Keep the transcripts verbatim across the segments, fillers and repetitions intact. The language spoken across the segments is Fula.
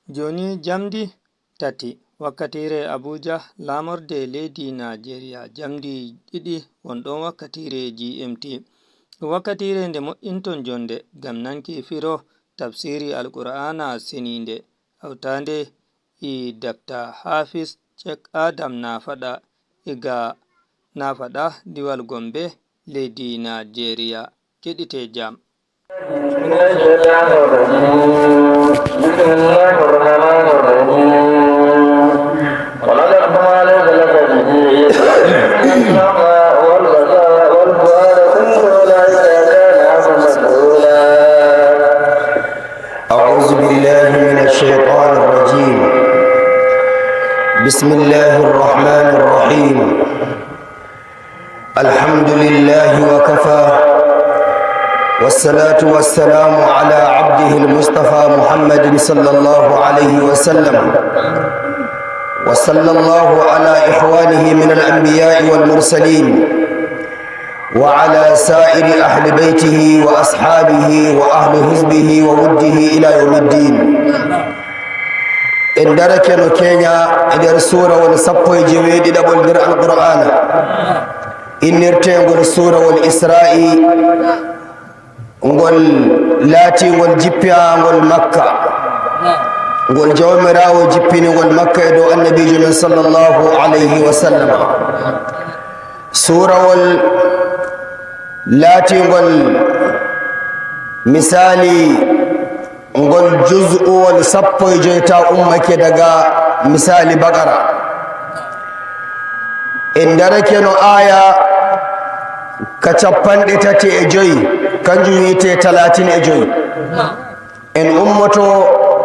Jooni jamdi tati wakkatiire Abuja, laamorde leydi Najeriya, jamdi ɗiɗi won ɗon wakkatiire G M T. Wakkatiire nde moƴƴinton jonde ngam nanki firo tafsiri Alqur'aana Seniinde, hawtaande e Dakta Hafiz Cheikh Adam Nafaɗa, iga Nafaɗa, diwal Gombe, leydi Najeriya. Keɗite jam. من الشيطان الرجيم. بسم الله الرحمن الرحيم. ولا تقف ما ليس لك به علم. إن السمع والبصر والفؤاد كل أولئك كان عنه مسؤولا. أعوذ بالله من الشيطان الرجيم. بسم الله الرحمن الرحيم. الحمد لله وكفى، والصلاة والسلام على عبده المصطفى محمد صلى الله عليه وسلم، وصلى الله على إخوانه من الأنبياء والمرسلين، وعلى سائر أهل بيته وأصحابه وأهل حزبه ووده إلى يوم الدين. En darake no keña e nder suurawol sappo e jeweeɗiɗaɓol nder Alqur'aana, innirteengol suurawol Isra'i, ngol laatingol jippiyaangol Makka, ngol Jawmiraawo jippini ngol Makka e dow Annabiijo men sallallahu alayhi wa sallam. Suurawol laatingol misaali ngol juz'uwol sappo e joy ta ummake daga misaali Baqara. En darake no aaya ka cappanɗe tati e joy, kanjum wiyetee talatin e joy. En ummoto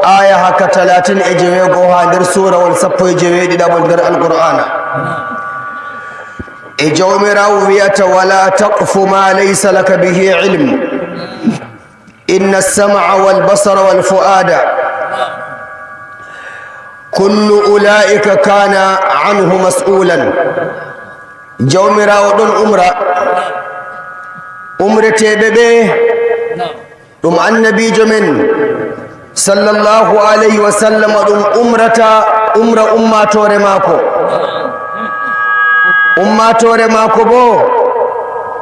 aaya haka talatin e jeweego haa nder suurawol sappo e jeweeɗiɗaɓol nder Alqur'aana. E Jawmiraawo wiyata: "Wala taqfu ma laysa laka bihi ilm. Inna as-sam'a wal basara wal fu'ada, kullu ula'ika kana anhu mas'ulan." Jawmiraawo ɗon umra umreteeɓe ɓe, ɗum Annabiijo men sallallahu alayhi wa sallam ɗum umrata umra ummaatoore maako. Ummaatoore maako boo,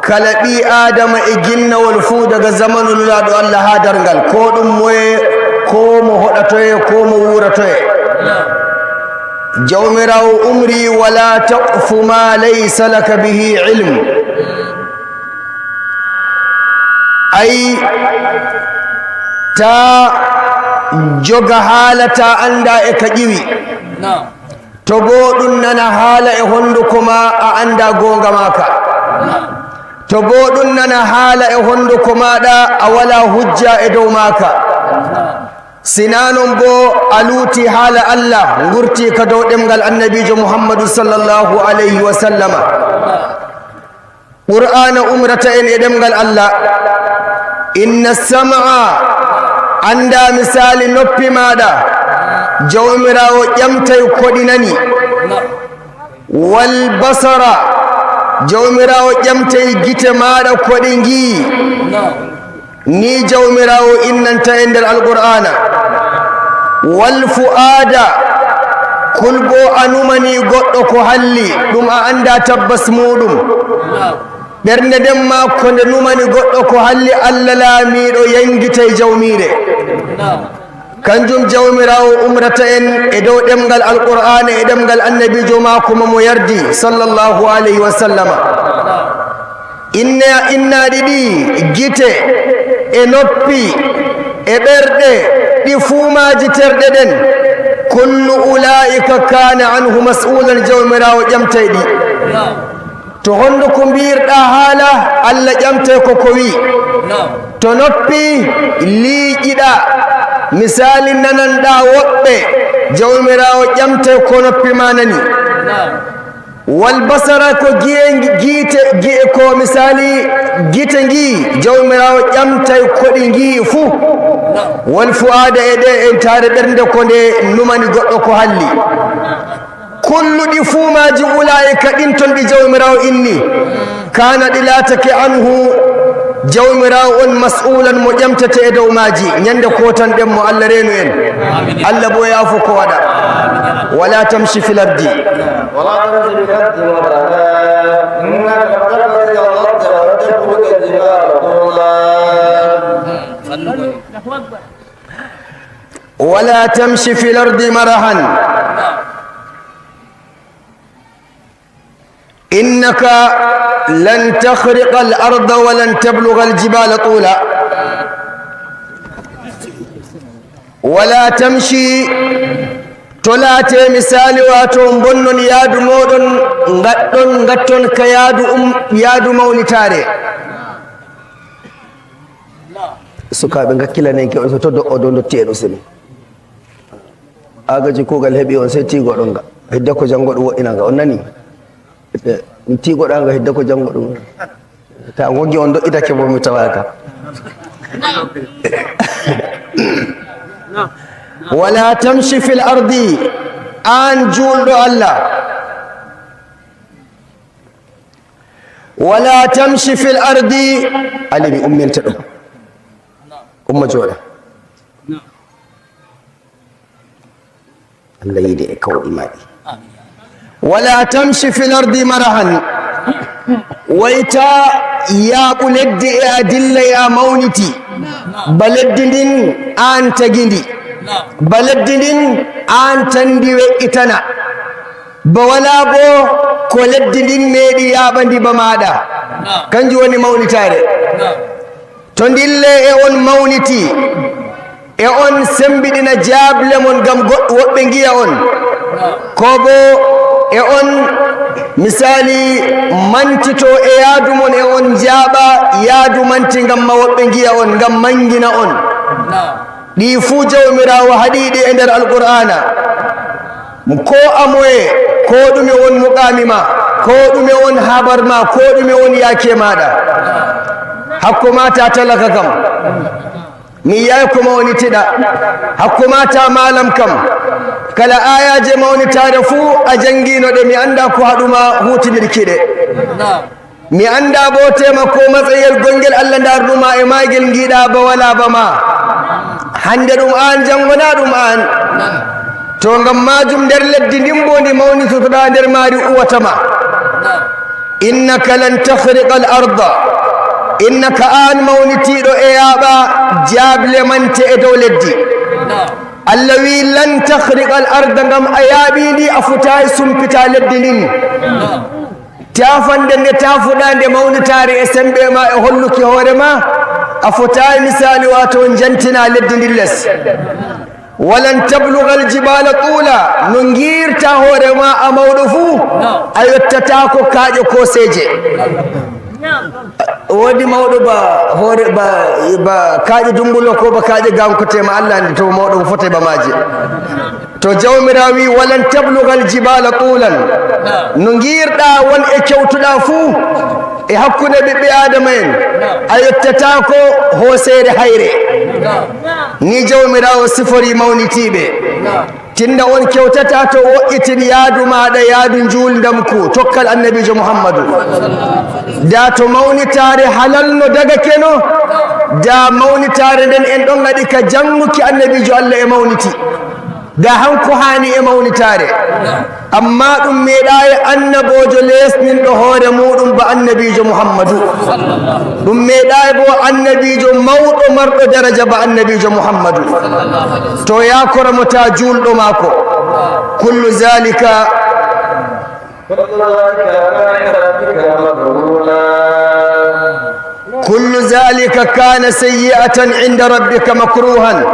kala ɓii Aadama e ginnawol fuu, daga zamanu Nulaaɗo Allah haa darngal, koo ɗum moye, koo mo hoɗatoye, koo mo wuuratoye. Jawmiraawo umri: "Wala taqfu ma laysa laka bihi ilm." Ay, taa joga haala taa annda e ka ƴiwi. To boo ɗum nana haala e honduko ma, a annda goonga maaka. To boo ɗum nana haala e honduko maaɗa, a walaa hujja e dow maaka. Sinaa non boo, a luuti haala Allah, ngurti ka dow ɗemngal Annabiijo Muhammadu sallallahu alayhi wa sallama. Qur'aana umrata en e ɗemngal Allah. Inna sam'a, annda misaali noppi maaɗa, Jawmiraawo ƴamtay ko ɗi nani. Wal basara, Jawmiraawo ƴamtay gite maaɗa ko ɗe ngi'i. Ni Jawmiraawo innanta en nder Alqur'aana. Wal fu'aada, kul boo a numani goɗɗo ko halli, ɗum a annda tabbas muuɗum. Ɓernde nden maa ko nde numani goɗɗo ko halli, Allah Laamiiɗo yangitay jawmiire. Kanjum Jawmiraawo umrata en e dow ɗemngal Alqur'aana e ɗemngal Annabiijo maako mo mo yardi, sallallahu alayhi wa sallama. Inna, innaaɗi ɗi, gite e noppi e ɓerɗe, ɗi fuu majjiterɗe ɗen, kullu ulaa'ika kaana anhu mas'uulan, Jawmiraawo ƴamtay ɗi. To honduko mbiirɗaa haala, Allah ƴamtay ko ko wi'i. To noppi liiƴiɗaa, misaali nananɗaa woɓɓe, Jawmiraawo ƴamtay ko noppi maa nani. Wal basara, ko gi'e, giite, gi'e, ko misaali gite ngi'i, Jawmiraawo ƴamtay ko ɗi ngi'i fuu. Wal fu'aada, e ɗe entaare ɓernde ko nde numani goɗɗo ko halli. Kullu, ɗi fuu maaji, ulaa'ika, ɗin ton ɗi Jawmiraawo inni, kaana, ɗi laatake, anhu, Jawmiraawo on mas'ulan mo ƴamtete e dow maaji, ñande kootanɗen mo. Allah reenu en. Allah bo yaafo ko waɗa. Wala tamshi fil ardi. ولا تمش في الأرض مرحا إنك لن تخرق الأرض ولن تبلغ الجبال طولا. ولا تمش في الأرض مرحا إنك لن تخرق الأرض ولن تبلغ الجبال طولا. ولا تمش To laate misaali, waato on bonnon yaadu mooɗon, ngaɗɗon, ngatton ka yaadu um, yaadu mawnitaare. Sukaaɓe, ngakkilanenke on so to do'o dow ndotti'en useni. Agaji kuugal heɓi on, sey tiigoɗon nga. Hidde ko janngo ɗum woɗɗina nga. On nani? Tiigoɗaa nga hidde ko janngo ɗum. Ta wongi on do'itake bo mi tawaaka. Wala tamshi fil ardi, an juulɗo Allah. Wala tamshi fil ardi, ali mi umminta ɗum. Umma jooɗa. Allah yiɗi e kawɗi maaɗi. Wala tamshi fil ardi marahan. Wayta yaaɓu leddi e a dilla e a mawniti. Ba leddi ndin an tagindi. Ba leddi ndin an tandi we'itana. Ba wala bo ko leddi ndin meeɗi yaaɓandi ba maaɗa. Kanjum woni mawnitaare. To ndille e on mawniti, e on sembiɗina jaable mon ngam goɗ-, woɓɓe ngiya on, ko bo e on misali mantito e yaadu mon, e on njaaɓa yaadu manti ngam ma woɓɓe ngiya on, ngam mangina on. Ɗi fuu Jawmiraawo haɗi ɗi e nder Alqur'aana. Ko a moye, ko ɗume won muqaami ma, ko ɗume won habar ma, ko ɗume won yaake maaɗa. Hakko ma ta talaka kam. Mi yi'aay ko mawnitiɗa. Hakko ma ta maalam kam. Kala aayaaje mawnitaare fuu a janngino ɗe, mi annda ko haɗu ma huutinirki ɗe. Mi annda bo tema ko matsayel gongel Allah ndarnuma e maagel ngiɗa ba wala ba ma. Hande ɗum an, jango na ɗum an. To ngam majum nder leddi ndin bo ndi mawnitotoɗa nder maari uwata ma. Innaka lan takhriqa al arda. Innaka an mawnitiɗo e yaaɓa jaable mante e dow leddi. Allah wi lan takhriqa al arda ngam a yaaɓi ndi a fotaay sumpita leddi ndin. Tafande nde tafuɗa nde mawnitaare e sembe ma e holluki hoore ma, a fotaay misali wato jantina leddi ndin les. Walan tablugal jibala tula, no ngirta hoore ma a mawɗo fu, a yottata ko kaaƴe koseeje. Woodi mawɗo ba hoore ba, ba kaaƴe dumbulo ko ba kaaƴe gankote ma Allah andi to mawɗo mo fotay ba maaji. To Jawmiraawo wi, "Walan tablugal jibala tulan." No ngiirɗa won e kewtuɗa fuu e hakkunde ɓiɓɓe Aadama en, a yottataako hooseere hayre. Ni Jawmiraawo sifori mawnitiiɓe. Tinda on kewtata to wo'itin yaadu maaɗa, yaadu njuulndamku, tokkal Annabiijo Muhammadu. Da to mawnitaare halal no daga keno, da mawnitaare nden en ɗon ngaɗi ka jannguki Annabiijo Allah e mawniti. Da hanko haani e mawnitaare. Amma ɗum meeɗaay annaboojo leesninɗo hoore muuɗum ba Annabiijo Muhammadu. Ɗum meeɗaay bo annabiijo mawɗo marɗo daraja ba Annabiijo Muhammadu. To yaakora mo ta juulɗo maako. Kullu zalika كل ذلك كان عند ربك مكروها. كل ذلك كان سيئة عند ربك مكروها.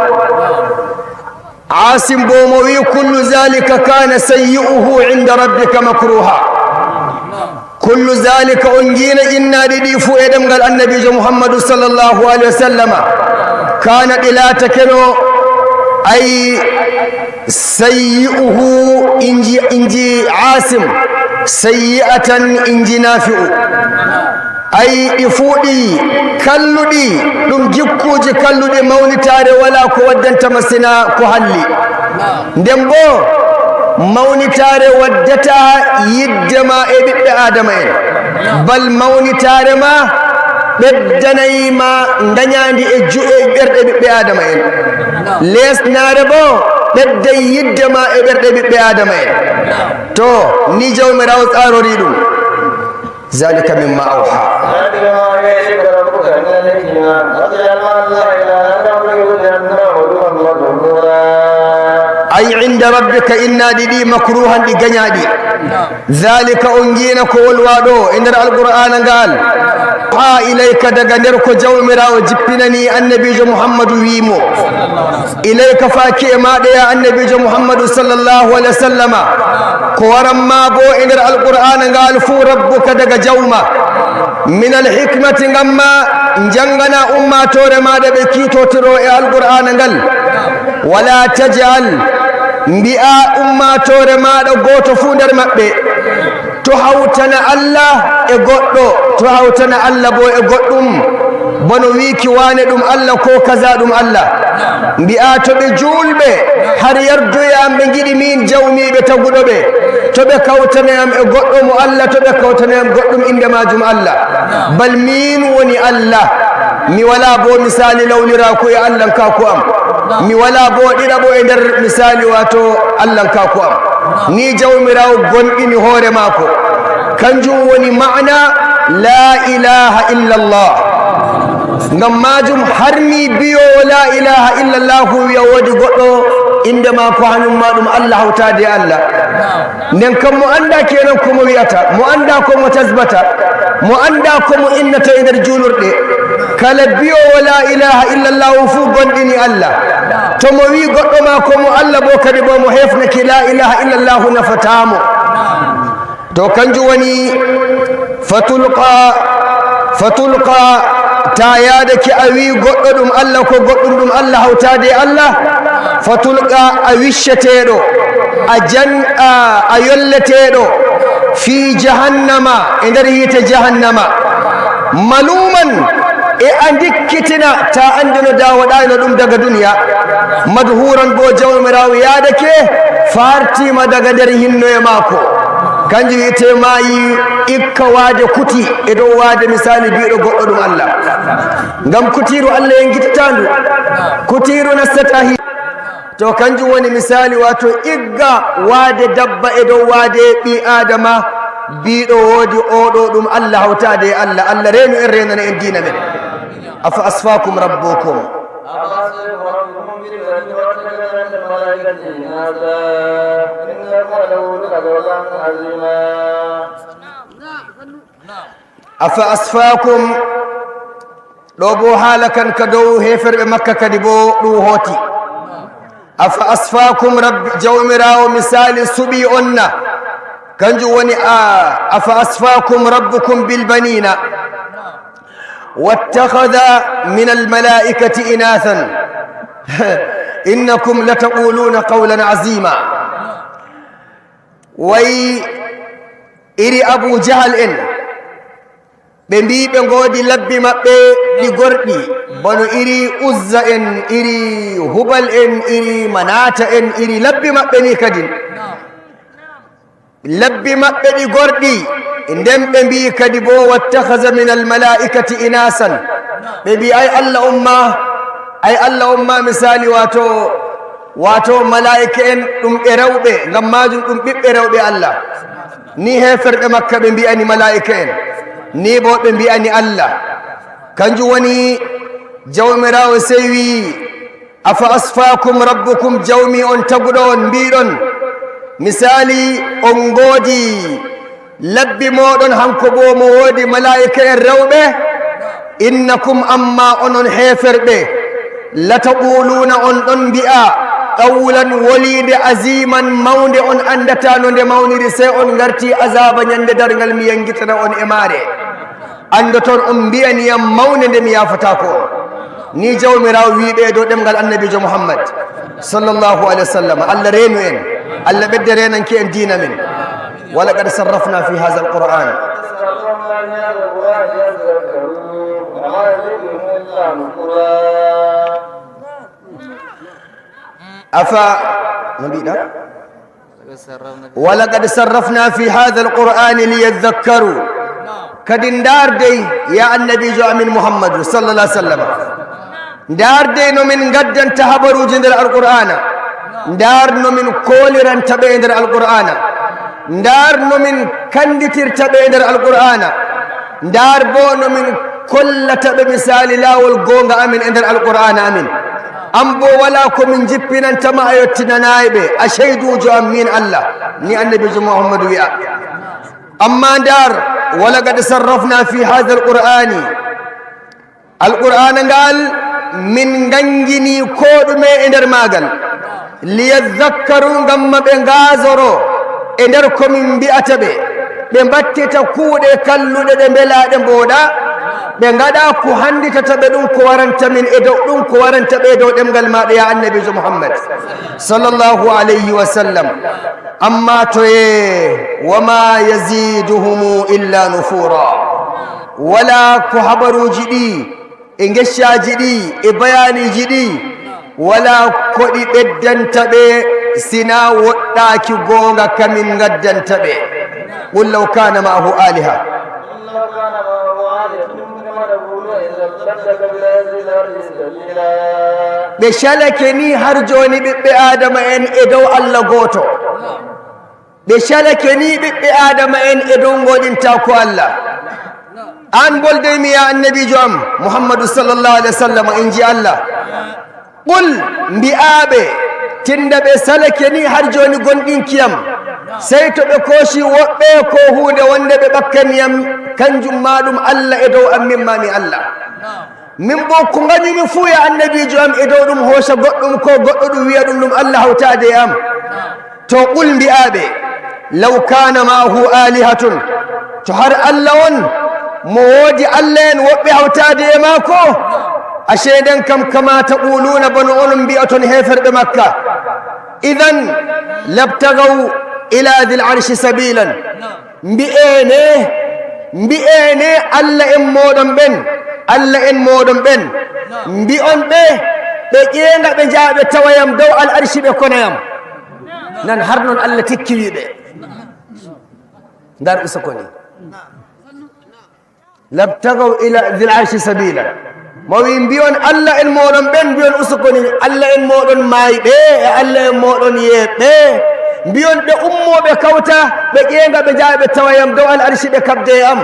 Asim bo mo wi, "Kullu zalika kana sayyi'uhu inda rabbika makruha." Kullu zalika, on ngiina innaɗi ɗi fu e ɗemngal Annabiijo Muhammadu sallallahu alaihi wa sallama. Kana ɗi laatakeno, ay, sayyi'uhu inji, inji Asim, sayyi'atan inji Nafi'u. Ay, ɗi fuu ɗi kalluɗi, ɗum jikkuuji kalluɗi, mawnitaare walaa ko waddanta ma sina ko halli. Nden boo, mawnitaare waddataa yidde ma e ɓiɓɓe Aadama en. Bal mawnitaare ma Ɓeddanay ma ndañaandi e ju-, e ɓerɗe ɓiɓɓe Aadama en. Leesnaare boo, ɓedday yiɗde ma e ɓerɗe ɓiɓɓe Aadama en. To, ni Jawmiraawo tsaarori ɗum. ذلك مما أوحى. أي عند ربك, innaaɗi ɗi makruuhan, ɗi gañaaɗi. Zaalika, on ngi'na ko wolwaa ɗo e nder Alqur'aana ngal. Haa ilayka, daga nder ko Jawmiraawo jippinani Annabiijo Muhammadu wi'i mo. Ilayka, faaki e maaɗa, ya Annabiijo Muhammadu sallallahu alaihi wasallama. Ko waran ma boo e nder Alqur'aana ngal fuu, rabbuka, daga Jawma. Minal hikmati, ngam ma njanngana ummaatoore maaɗa ɓe kiitotiro e Alqur'aana ngal. Wala taj'al, mbi'aa ummaatoore maaɗa gooto fuu nder maɓɓe. To hawtana Allah e goɗɗo, to hawtana Allah boo e goɗɗum, bano wiiki waane ɗum Allah koo kaza ɗum Allah. Mbi'aa to ɓe juulɓe har yardoya am ɓe ngiɗi miin Jawmiiɓe taguɗo ɓe, to ɓe kawtana am e goɗɗo mo Allah, to ɓe kawtana am goɗɗum innde maajum Allah. Bal miin woni Allah. Mi walaa boo misaali lawliraaku e Allankaaku am. Mi walaa boo ɗiɗaɓo e nder misaali, waato Allankaaku am. Ni Jawmiraawo gonɗini hoore maako. Kanjum woni ma'ana laa ilaaha illallah. Ngam maajum, har ni biyoowo laa ilaaha illallah wi'a woodi goɗɗo innde maako hanyum ma ɗum Allah hawtaade e Allah. Nden kam mo anndaa keenan ko mo wi'ata, mo anndaa ko mo tasbata, mo anndaa ko mo innata e nder juulirɗe. Kala biyoowo laa ilaaha illallah fuu gonɗini Allah. To mo wi'i goɗɗo ma ko mo Allah boo kadi boo mo hefnake laa ilaaha illallah nafataa mo. To kanjum woni fatulqa, fatulqa, ta yaadake a wi'i goɗɗo ɗum Allah ko goɗɗum ɗum Allah hawtaade e Allah, fatulqa a wicceteeɗo, a jan-, a, a yolleteeɗo fii jahannama, e nder yiite jahannama. Maluuman, e a ndikkitina, ta anndi no daawoɗaayno ɗum daga duniya. Madhuuran boo Jawmiraawo yaadake, faartiima daga nder hinnoye maako. Kanjum wi'etee maayi ikka waade kuti e dow waade misaali bi'uɗo goɗɗo ɗum Allah. Ngam kutiiru Allah yangitataandu. Kutiiru nastataa hi-, to kanjum woni misaali, waato igga waade dabba e dow waade ɓii Aadama bi'uɗo woodi oo ɗo ɗum Allah hawtaade e Allah. Allah reenu en, reenana en diina men. Afa asfaakum rabbukum. أفأصفاكم ربكم بالبنين واتخذ من الملائكة إناثا إنكم لتقولون قولا عظيما. Afa asfaakum, ɗo boo haala kan ka dow heeferɓe Makka kadi boo ɗum hooti. Afa asfaakum rabbi, Jawmiraawo misaali suɓii on na? Kanjum woni a, afa asfaakum rabbukum bil baniina wattakhadha min al malaa'ikati inaasan innakum lataquluuna qawlan aziima. Way iri Abu Jahal en, ɓe mbi'i ɓe ngoodi labbi maɓɓe ɗi gorɗi, bano iri Uzza en, iri Hubal en, iri Manata en, iri labbi maɓɓe ni kadin. Labbi maɓɓe ɗi gorɗi, nden ɓe mbi'i kadi boo, "Wattakhadha min al-malaa'ikati inasan." Ɓe mbi'i, "Ay Allah umma, ay Allah umma, misali, wato, wato malaa'ika en ɗum ɓe rewɓe, ngam maajum ɗum ɓiɓɓe rewɓe Allah." Ni heeferɓe Makka ɓe mbi'ani malaa'ika en, ni boo ɓe mbi'ani Allah. Kanjum woni Jawmiraawo sey wi'i, "Afa asfaakum rabbukum, Jawmi on taguɗo on, mbi'ɗon, misali, on ngoodi labbi mooɗon, hanko boo mo woodi malaa'ika en rewɓe? Innakum, amma onon heeferɓe, lataquluuna, on ɗon mbi'a, qawlan, woliinde, aziman, mawnde, on anndataa no nde mawniri, sey on ngarti azaaba nyannde darngal, mi yanngitana on e maare." Anndoton on mbi'ani yam mawnde nde mi yaafataako on. Ni Jawmiraawo wi'i ɓe e dow ɗemngal Annabiijo Muhammad, sallallahu alaihi wasallam. Allah reenu en, Allah ɓedda reenanke en diina men. Walaqad sarrafna fi hadha alquran. Afa, no mbiɗa? Walaqad sarrafna fi hadha alqur'ani liyadhakkaru. Kadi ndaar dey, ya annabiijo amin Muhammadu sallallahu alaihi wasallam. Ndaar dey no min ngaddanta habaruuji nder Alqur'aana. Ndaar no min kooliranta ɓe e nder Alqur'aana. Ndaar no min kannditirta ɓe e nder Alqur'aana. Ndaar boo no min kollata ɓe misaali laawol goonga amin e nder Alqur'aana amin. An boo walaa ko min jippinanta ma a yottinanaay ɓe, a ceyduujo am miin Allah, ni annabiijo Muhammadu wi'a. Amma ndaar, walaqad sarrafna fi hadha alqur'ani, Alqur'aana ngal min nganngini koo ɗume e nder maagal, liyadhakkaru, ngam ma ɓe ngaazoro e nder ko min mbi'ata ɓe, ɓe mbattita kuuɗe kalluɗe ɗe mbelaaɗe mbooɗa, ɓe ngaɗa ko hannditata ɓe ɗum ko waranta min e dow ɗum ko waranta ɓe e dow ɗemngal maaɗa ya annabiijo Muhammad sallallahu alayhi wa sallam. Amma toye, wama yaziduhumu illa nufura. Wala ko habaruuji ɗi e ngeccaaji ɗi e bayaaniiji ɗi, wala ko ɗi ɓeddanta ɓe sina woɗɗaaki goonga ka min ngaddanta ɓe. Qul law kana ma'ahu aliha. Ɓe calake ni har jooni ɓiɓɓe Aadama en e dow Allah gooto. Ɓe calake ni ɓiɓɓe Aadama en e dow ngoɗinta ko Allah. An boldeymi ya annabiijo am Muhammadu sallallahu alaihi wasallam, in ji Allah. Qul, mbi'aɓe, tinda ɓe salake ni har jooni gonɗinki am, sey to ɓe kooci woɓɓe ko huunde wonde ɓe ɓakkani am, kanjum ma ɗum Allah e dow am, min ma mi Allah. Min bo ko ngañumi fuu ya annabiijo am e dow ɗum hooca goɗɗum ko goɗɗo ɗum wi'a ɗum ɗum Allah hawtaade e am. To qul mbi'aɓe, law kana ma'ahu alihatun, to har Allah on mo woodi Allah en woɓɓe hawtaade e maako, ashe nden kam kama taquluna bano onon mbi'aton heeferɓe Makka, idan labtagaw ila dhil arshi sabilan. Mbi'ene, mbi'ene Allah en mooɗon ɓen, Allah en mooɗon ɓen, mbi'on ɓe, ɓe ƴeeŋa ɓe njaha ɓe tawayam dow al arshi ɓe konayam. Nan har non Allah tikki wi'ɓe. Ndar usukoni. Labtagaw ila dhil arshi sabila. Mo wi mbi'on Allah en mooɗon ɓen, mbi'on usukoni Allah en mooɗon maayɓe e Allah en mooɗon yeeɓɓe. Mbi'on ɓe ummo ɓe kawta, ɓe ƴeeŋa ɓe njaha ɓe tawayam dow al arshi ɓe kabde e am.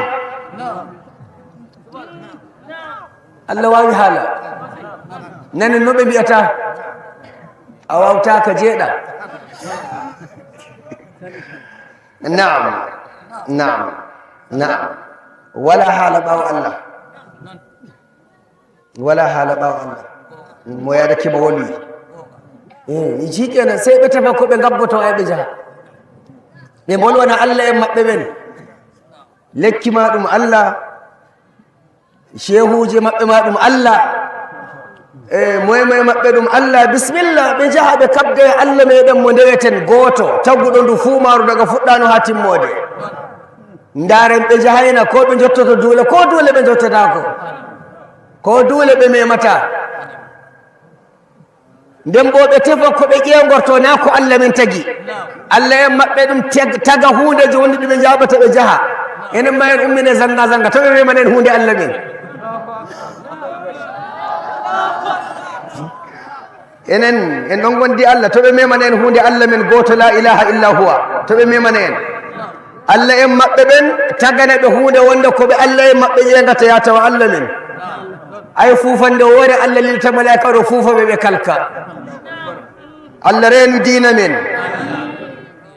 Allah waawi haala. Nani no ɓe mbi'ata. A waawta ka jeeɗa. Naam, naam, naam. Wala haala ɓaawo Allah. Wala haala ɓaawo Allah. Mo yaada kima woni. Eh, shi kenan sai ɓe tefa ko ɓe ngabboto ay ɓe njaha. Ɓe mbolwana Allah en maɓɓe ɓen. Lekki ma ɗum Allah. Shehuuje maɓɓe ma ɗum Allah. E moye moye maɓɓe ɗum Allah. Bismillah, ɓe njaha ɓe kabda e Allah meɗen mo ndeweten gooto, taguɗo ndu fuu maaru daga fuɗɗaano haa timmoode. Ndaaren ɓe njahayna, ko ɓe njottoto duule, ko duule ɓe njottataako. Ko duule ɓe memata. Nden boo ɓe tefa ko ɓe ƴeewngorto, naa ko Allah men tagi. Allah en maɓɓe ɗum teg-, taga huundeeji wonde ɗum ɓe njaaɓata ɓe njaha. Enen ma en ummine zanga zanga, to ɓe memana en huunde Allah men. Enen, en ɗon ngondi Allah, to ɓe memana en huunde Allah men gooto, la ilaha illa huwa, to ɓe memana en. Allah en maɓɓe ɓen tagana ɓe huunde wonde ko ɓe Allah en maɓɓe ƴeeŋata yaa tawa Allah men. Ay fuufande woore Allah lilta malaa'ika ɗo fuufa ɓe ɓe kalka. Allah reenu diina men.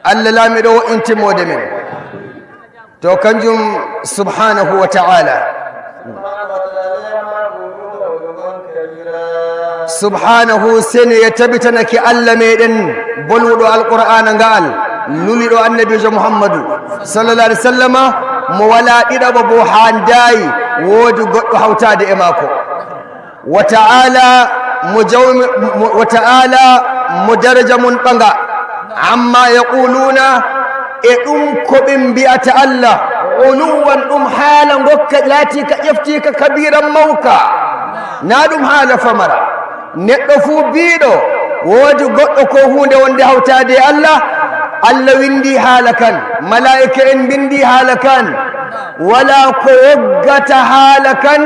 Allah laamiɗo wo'in timmoode men. To kanjum subhanahu wa ta'ala. Subhanahu, seni e tabitanake Allah meɗen, bolwuɗo Alqur'aana nga'al, luliɗo Annabiijo Muhammadu sallallahu alaihi wasallama, mo walaa ɗiɗaɓo bo, haandaay woodi goɗɗo hawtaade e maako. Wa ta'ala mo jawmi-, mo, wa ta'ala mo daraja mun ɓanga, amma yaquluna, e ɗum ko ɓe mbi'ata Allah, uluwan, ɗum haala ngokka laatiika ƴeftiika kabiiran mawka, naa ɗum haala famara. Neɗɗo fuu biiɗo woodi goɗɗo ko huunde wonde hawtaade e Allah, Allah windi haala kan, malaa'ika en mbindi haala kan, Walaa ko woggata haala kan,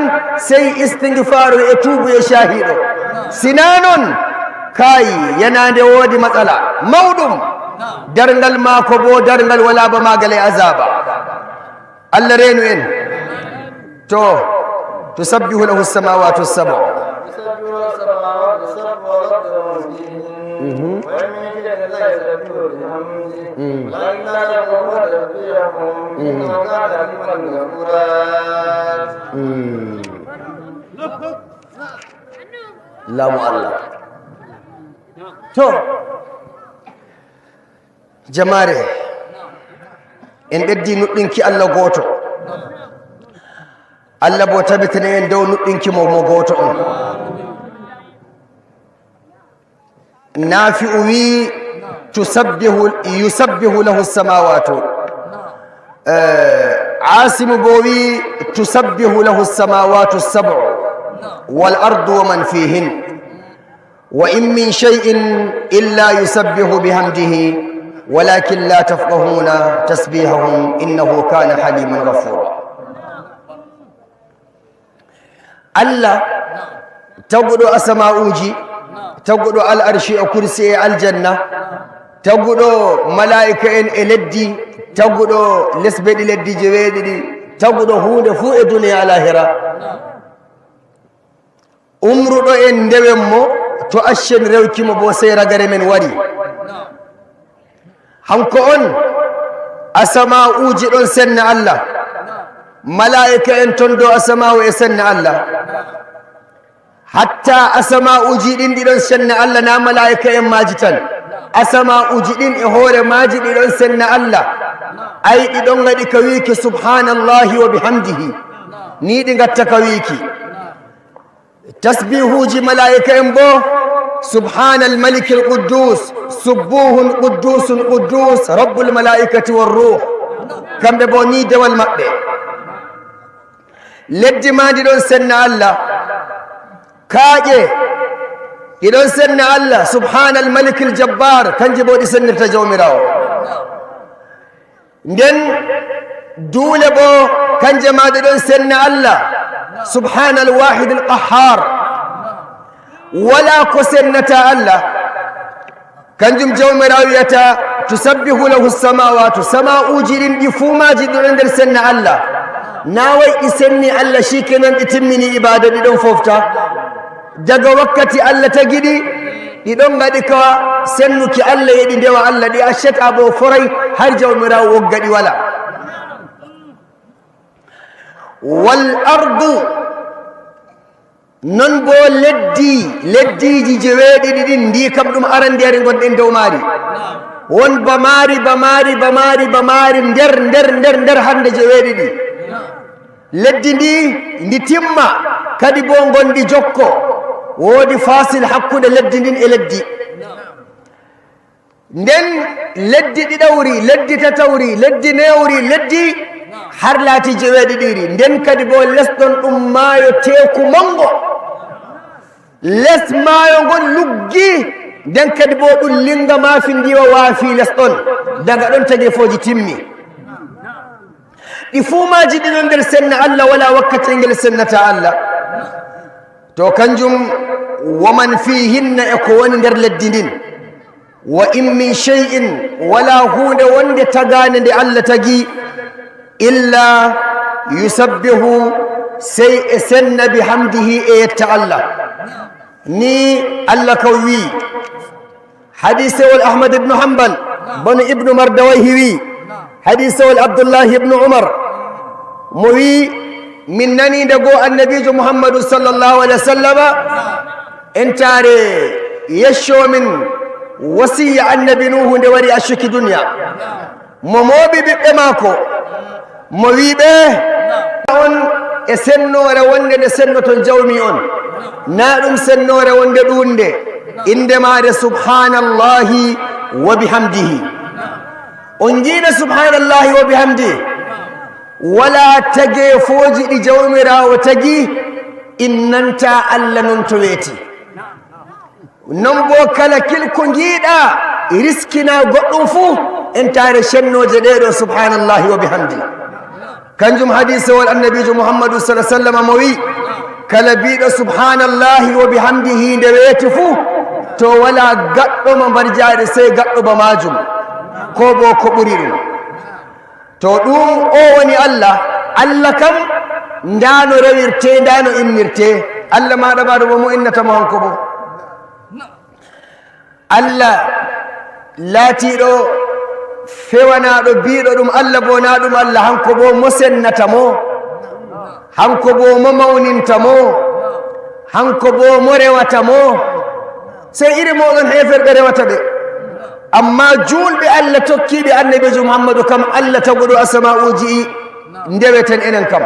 sey istigfaaru e tuubu e caahiiɗo. Sinaa non, kay, yanaande woodi matsala mawɗum. Darngal maako boo, darngal walaa ba maagal e azaaba. Allah reenu en. To, tusabbihu lahu samawatu sab'u. Mhm. Mm. Laamu Allah. To, jamaare, en ɓeddi nuɗɗinki Allah gooto. Allah boo tabitina en dow nuɗɗinki mo, mo gooto on. Nafi'u wi, "Tusabbihu, yusabbihu lahu samawatu." Eh, Asimu boo wi, "Tusabbihu lahu samawatu sab'u wal ardu wa man fihin. Wa in min shay'in illa yusabbihu bihamdihi, walakin la tafqahuna tasbihahum, innahu kana haliman ghafura." Allah, taguɗo asama'uuji, taguɗo al'arshi e kursi e aljanna, taguɗo malaa'ika en e leddi, taguɗo lesbe ɗi leddi jeweeɗiɗi, taguɗo huunde fuu e duniya e lahira. Umruɗo en ndewen mo, to accen rewki mo boo, sey ragare men wari. Hanko on, asama'uuji ɗon senna Allah, malaa'ika en ton dow asama'u e senna Allah. Hatta asama'uuji ɗin ɗi ɗon senna Allah, naa malaa'ika en maaji tan. Asama'uuji ɗin e hoore maaji ɗi ɗon senna Allah. Ay, ɗi ɗon ngaɗi ka wiiki, "Subhanallahi wa bihamdihi." Ni ɗi ngatta ka wiiki. Tasbihuuji malaa'ika en boo, "Subhaanal malikil quddus, subbuhun quddusun quddus, rabbul malaa'ikati war ruh." Kamɓe boo ni dewal maɓɓe. Leddi maa ndi ɗon senna Allah. Kaaƴe ɗi ɗon senna Allah, "Subhaanal malikil jabbar," kanji boo ɗi sennirta Jawmiraawo. Nden duule boo, kanje maa ɗe ɗon senna Allah, subhaanal waahidil qahhaar. Walaa ko sennata Allah. Kanjum Jawmiraawo wi'ata, "Tusabbihu lahu samawatu," sama'uuji ɗin ɗi fuu maaji ɗi ɗon nder senna Allah. Naa way ɗi senni Allah, shikenan ɗi timmini ibaada, ɗi ɗon fofta. Daga wakkati Allah tagi ɗi, ɗi ɗon ngaɗi ka sennuki Allah, e ɗi ndewa Allah, ɗi accata boo foray har Jawmiraawo wogga ɗi walaa. Wal ardu, non boo leddi, leddiiji jeweeɗiɗi ɗin, ndi kam ɗum arandeere ngonɗen dow maari. Won ba maari, ba maari, ba maari, ba maari, nder, nder, nder, nder hande jeweeɗiɗi. Leddi ndi, ndi timma, kadi boo ngonɗi jokko. Woodi fasil hakkunde leddi ndin e leddi. Nden leddi ɗiɗawri, leddi tatawri, leddi newri, leddi har laati jeweeɗiɗiri. Nden kadi boo les ɗon ɗum maayo teeku manngo. Les maayo ngon luggi, nden kadi boo ɗum linnga maafindiwa waafi les ɗon. Daga ɗon tagefooji timmi. Ɗi fuu maaji ɗi ɗon nder senna Allah, walaa wakkati ngel sennata Allah. To kanjum, "Wa man fihinna," e ko woni nder leddi ndin. "Wa in min shay'in," walaa huunde wonde tagaande nde Allah tagi, "illa yusabbihu," sey e senna, "bihamdihi," e yetta Allah. Ni Allah kan wi'i. Hadiisewol Ahmad ibn Hanbal, banu ibnu Mardawayhi wi'i. Hadiisewol Abdullahi ibnu Umar, mo wi'i, min nani nde goo Annabiijo Muhammadu sallallahu alaihi wasallama, entaare yecco min wasiya Annabi Nuuhu nde wari accuki duniya. Mo mooɓi ɓiɓɓe maako, mo wi'i ɓe, on e sennoore wonde nde sennoton Jawmi on, naa ɗum sennoore wonde ɗuunde, innde maare subhaanallahi wa bihamdihi. On njiɗa subhaanallahi wa bihamdihi, walaa tageefooji ɗi Jawmiraawo tagi, innantaa Allah non to weeti. Non boo kala kil ko ngiɗa riskina goɗɗum fuu, entaare sennooje ɗee ɗoo, subhaanallahi wa bihamdi. Kanjum hadiisewol Annabiijo Muhammadu sala sallam mo wi, kala biiɗo subhaanallahi wa bihamdihi nde weeti fuu, to walaa gaɗɗo mo mbarjaari sey gaɗɗo ba maajum, koo boo ko ɓuri ɗum. To ɗum o woni Allah, Allah kam ndaa no rewirtee, ndaa no innirtee. Allah maaɗa maaɗa boo mo innata mo hanko boo. Allah laatiiɗo fewanaaɗo biiɗo ɗum Allah boo naa ɗum Allah, hanko boo mo sennata mo, hanko boo mo mawninta mo, hanko boo mo rewata mo. Sey iri mooɗon heeferɓe rewata ɓe. Ammaa juulɓe Allah tokkiiɓe Annabiijo Muhammadu kam Allah taguɗo asama'uuji ɗi ndeweten enen kam.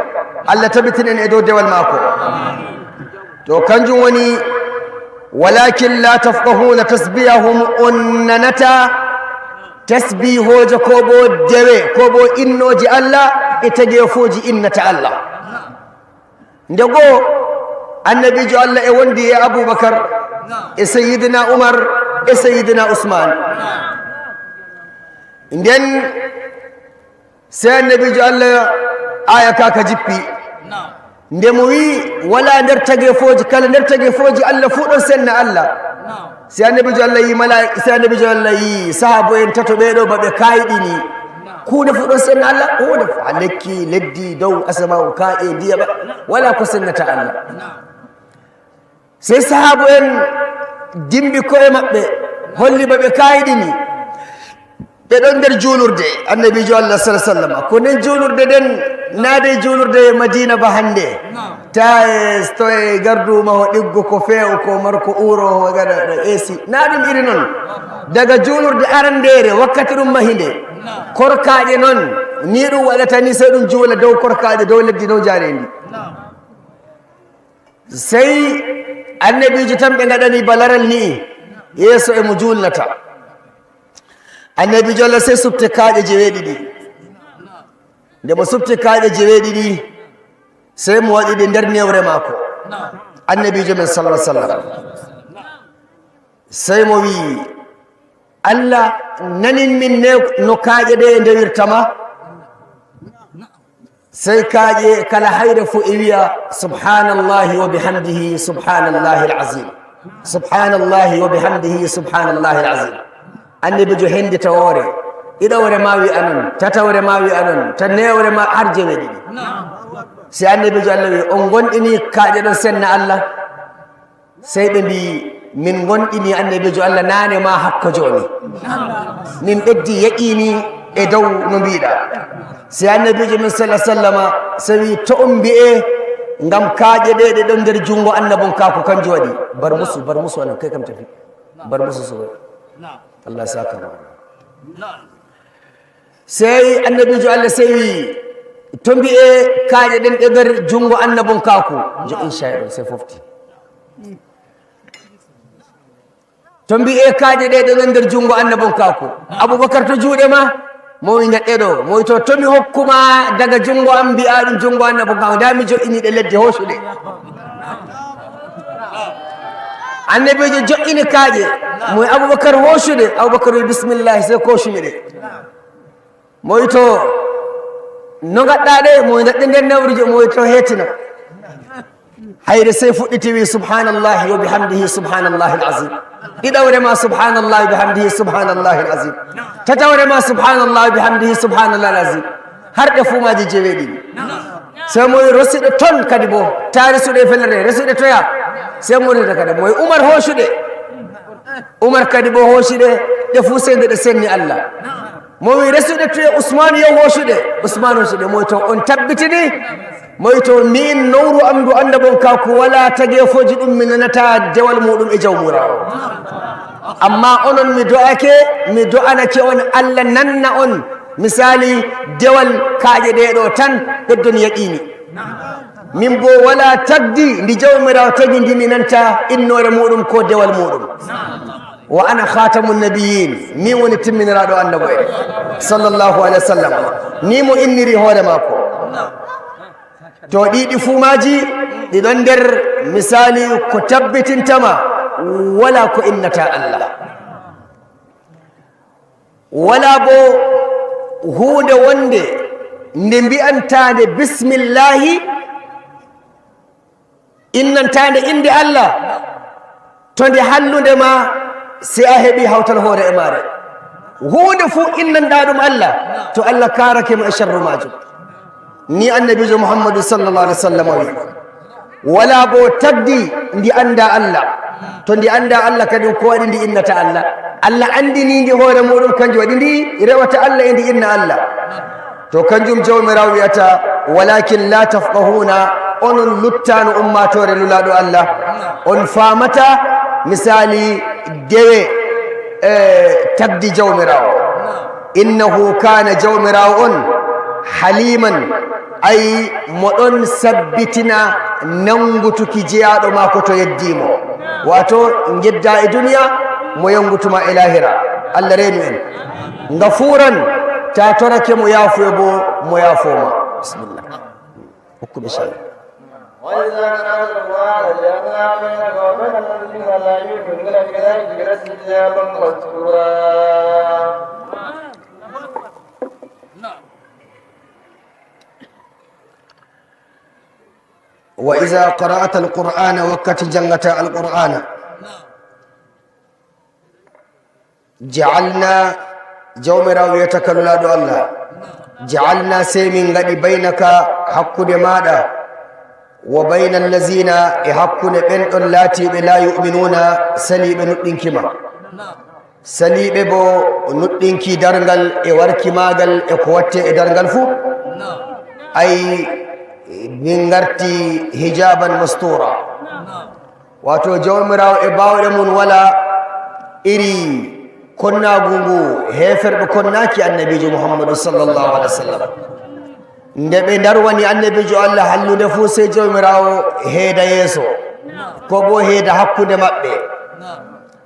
Allah tabitin en e dow dewal maako. To kanjum woni, walakin la tafqahuna tasbihahum, on nanata tasbihooje ko boo dewe ko boo innooje Allah e tageefooji innata Allah. Nde goo, Annabiijo Allah e wondi e Abubakar e Sayyidina Umar e Sayyidina Usman. Nden sey Annabiijo Allah aaya ka ka jippi. Nde mo wi, walaa nder tageefooji, kala nder tageefooji Allah fuu ɗon senna Allah. Sey Annabiijo Allah yi malaa'ika, sey Annabiijo Allah yi sahaabo'en tato ɓee ɗo ba ɓe kayɗini. Kuuɗe fuu ɗon senna Allah, huunde fuu, haa lekki, leddi, dow, asamaawu, kaaƴe, ndiyam, walaa ko sennata Allah. Sey sahaabo'en dimbi ko'e maɓɓe, holli ba ɓe kayɗini. Ɓe ɗon nder juulurde Annabiijo Allah sala sallam. Ko nden juulurde nden, naa dey juulurde Madiina ba hannde. Ta e to e gardu maho ɗiggo ko feew, ko marko uuro, ko gaɗa ɗo A C. Naa ɗum iri non. Daga juulurde arandeere wakkati ɗum mahinde. Korkaaƴe non, ni ɗum waɗata ni sey ɗum juula dow korkaaƴe, dow leddi, dow njaareendi. Sey Annabiijo tan ɓe ngaɗani ba laral ni, yeeso e mo juulnata. Annabiijo Allah sey supte kaaƴe jeweeɗiɗi. Nde mo supti kaaƴe jeweeɗiɗi, sey mo waɗi ɗe nder newre maako. Annabiijo men sala sallam. Sey mo wi'i, Allah, nanin min ne no kaaƴe ɗe ndewirta ma? Sey kaaƴe kala hayre fuu e wi'a, subhaanallahi wa bihamdihi, subhaanallahi al-azim. Subhaanallahi wa bihamdihi, subhaanallahi al-azim. Annabiijo hendita woore, ɗiɗawre ma wi'a non, tatawre ma wi'a non, ta newre ma har jeweeɗiɗi. Si Annabiijo Allah wi'i, on ngonɗini kaaƴe ɗon senna Allah? Sey ɓe mbi'i, min ngonɗini Annabiijo Allah naane ma hakko jooni. Min ɓeddi yaqiini e dow no mbiiɗa. Si Annabiijo min sala sallama, sey wi'i, to on mbi'e, ngam kaaƴe ɗe ɗe ɗon nder junngo annabonkaaku kanjum waɗi. Bar musu, bar musu anan, kay kam tafi. Bar musu suway. Allah saka ma. Sey Annabiijo Allah sey wi'i, to mbi'e kaaƴe ɗen ɗe nder junngo annabonkaaku. Jo, inchallah, ɗon sey fofti. To mbi'e kaaƴe ɗe ɗe ɗon nder junngo annabonkaaku. Abubakar, to juuɗe ma? Mo wi, nde ɗe ɗo. Mo wi, to, to mi hokku ma daga junngo am, mbi'a ɗum junngo annabonkaaku. Nda mi jo'ini ɗe leddi, hoosu ɗe. Annabiijo jo'ini kaaƴe. Mo wi, Abubakar, hoosu ɗe. Abubakar wi, bismillah, sey koosumi ɗe. Mo wi, to, no ngaɗɗa ɗe? Mo wi, ndaɗɗe nder newrujo. Mo wi, to, heetina. Hayre sey fuɗɗiti wi, subhaanallahi wa bihamdihi, subhaanallahi al-azim. Ɗiɗawre ma, subhaanallahi wa bihamdihi, subhaanallahi al-azim. Tatawre ma, subhaanallahi wa bihamdihi, subhaanallahi al-azim. Har ɗe fuu maaji jeweeɗiɗi. Sey mo wi, resu ɗe ton kadi bo. Ta resu ɗe fellere, resu ɗe toya. Sey mo wi, kadi mo wi, Umar, hoosu ɗe. Umar kadi bo hoosi ɗe, ɗe fuu sey nde ɗe senni Allah. Mo wi, resu ɗe toye? Usmaanu, yo hoosu ɗe. Usmaanu hoosi ɗe. Mo wi, to, on tabbitini? Mo wi, to, miin nowru am ndu annabonkaaku, walaa tageefooji ɗum mi nanata dewal muuɗum e Jawmiraawo. Ammaa onon mi do'ake, mi do'anake on Allah nanna on, misaali, dewal kaaƴe ɗe ɗo tan, ɓeddon yaqiini. Min boo walaa tagdi ndi Jawmiraawo tagi ndi mi nanta innoore muuɗum koo dewal muuɗum. Wa ana khatamun nabiyyin, min woni timminiraaɗo annabo'en, sallallahu alaihi wasallam. Ni mo inniri hoore maako. To ɗiɗi fuu maaji, ɗi ɗon nder misaali ko tabbitinta ma walaa ko innata Allah. Walaa boo huunde wonde Nde mbi'antaande bismillahi, innantaande innde Allah, to nde hallude ma, si a heɓi hawtal hoore e maare. Huunde fuu innanɗaa ɗum Allah, to Allah kaarake ma e sharru maajum. Ni Annabiijo Muhammadu sallallahu alaihi wasallam wi. Wala bo tagdi ndi annda Allah. To ndi annda Allah kadi, ko waɗi ndi innata Allah? Allah anndini ndi hoore muɗum, kanjum waɗi ndi rewata Allah e ndi inna Allah. To kanjum Jawmiraawo wi'ata, "Walakin la tafqahuna," onon luttaano ummaatoore Nulaaɗo Allah, on faamata misali dewe, eh, tagdi Jawmiraawo. "Innahu kana," Jawmiraawo on, "haliman," ay mo ɗon sabbitina nangutuki jeyaaɗo maako to yeddii mo. Waato, ngedda e duniya, mo yangutuma e laahira. Allah reenu en. Ngafuuran, ta torake mo, yaafuye bo, mo yaafoma. Bismillah. Hokkuɓe shay. وإذا قرأت القرآن جعلنا بينك وبين الذين لا يؤمنون بالآخرة حجابا مستورا. وإذا قرأت القرآن, wakkati janngata Alqur'aana, ja'alna, Jawmiraawo wi'ata ka Nulaaɗo Allah, ja'alna, sey min ngaɗi, baynaka, hakkunde maaɗa, wa bayna allazina, e hakkunde ɓen ɗon laatiiɓe, la yu'minuna, saliiɓe nuɗɗinki ma. Saliiɓe bo nuɗɗinki darngal e warki maagal e ko watte e darngal fuu. Ay, min ngarti hijaban mastura. Waato, Jawmiraawo e baawɗe mum wala iri konnaagu ngu heeferɓe konnaaki Annabiijo Muhammadu sallallahu alaihi wasallam. Nde ɓe ndarwani Annabiijo Allah hallude fuu, sey Jawmiraawo heeda yeeso, ko bo heeda hakkunde maɓɓe.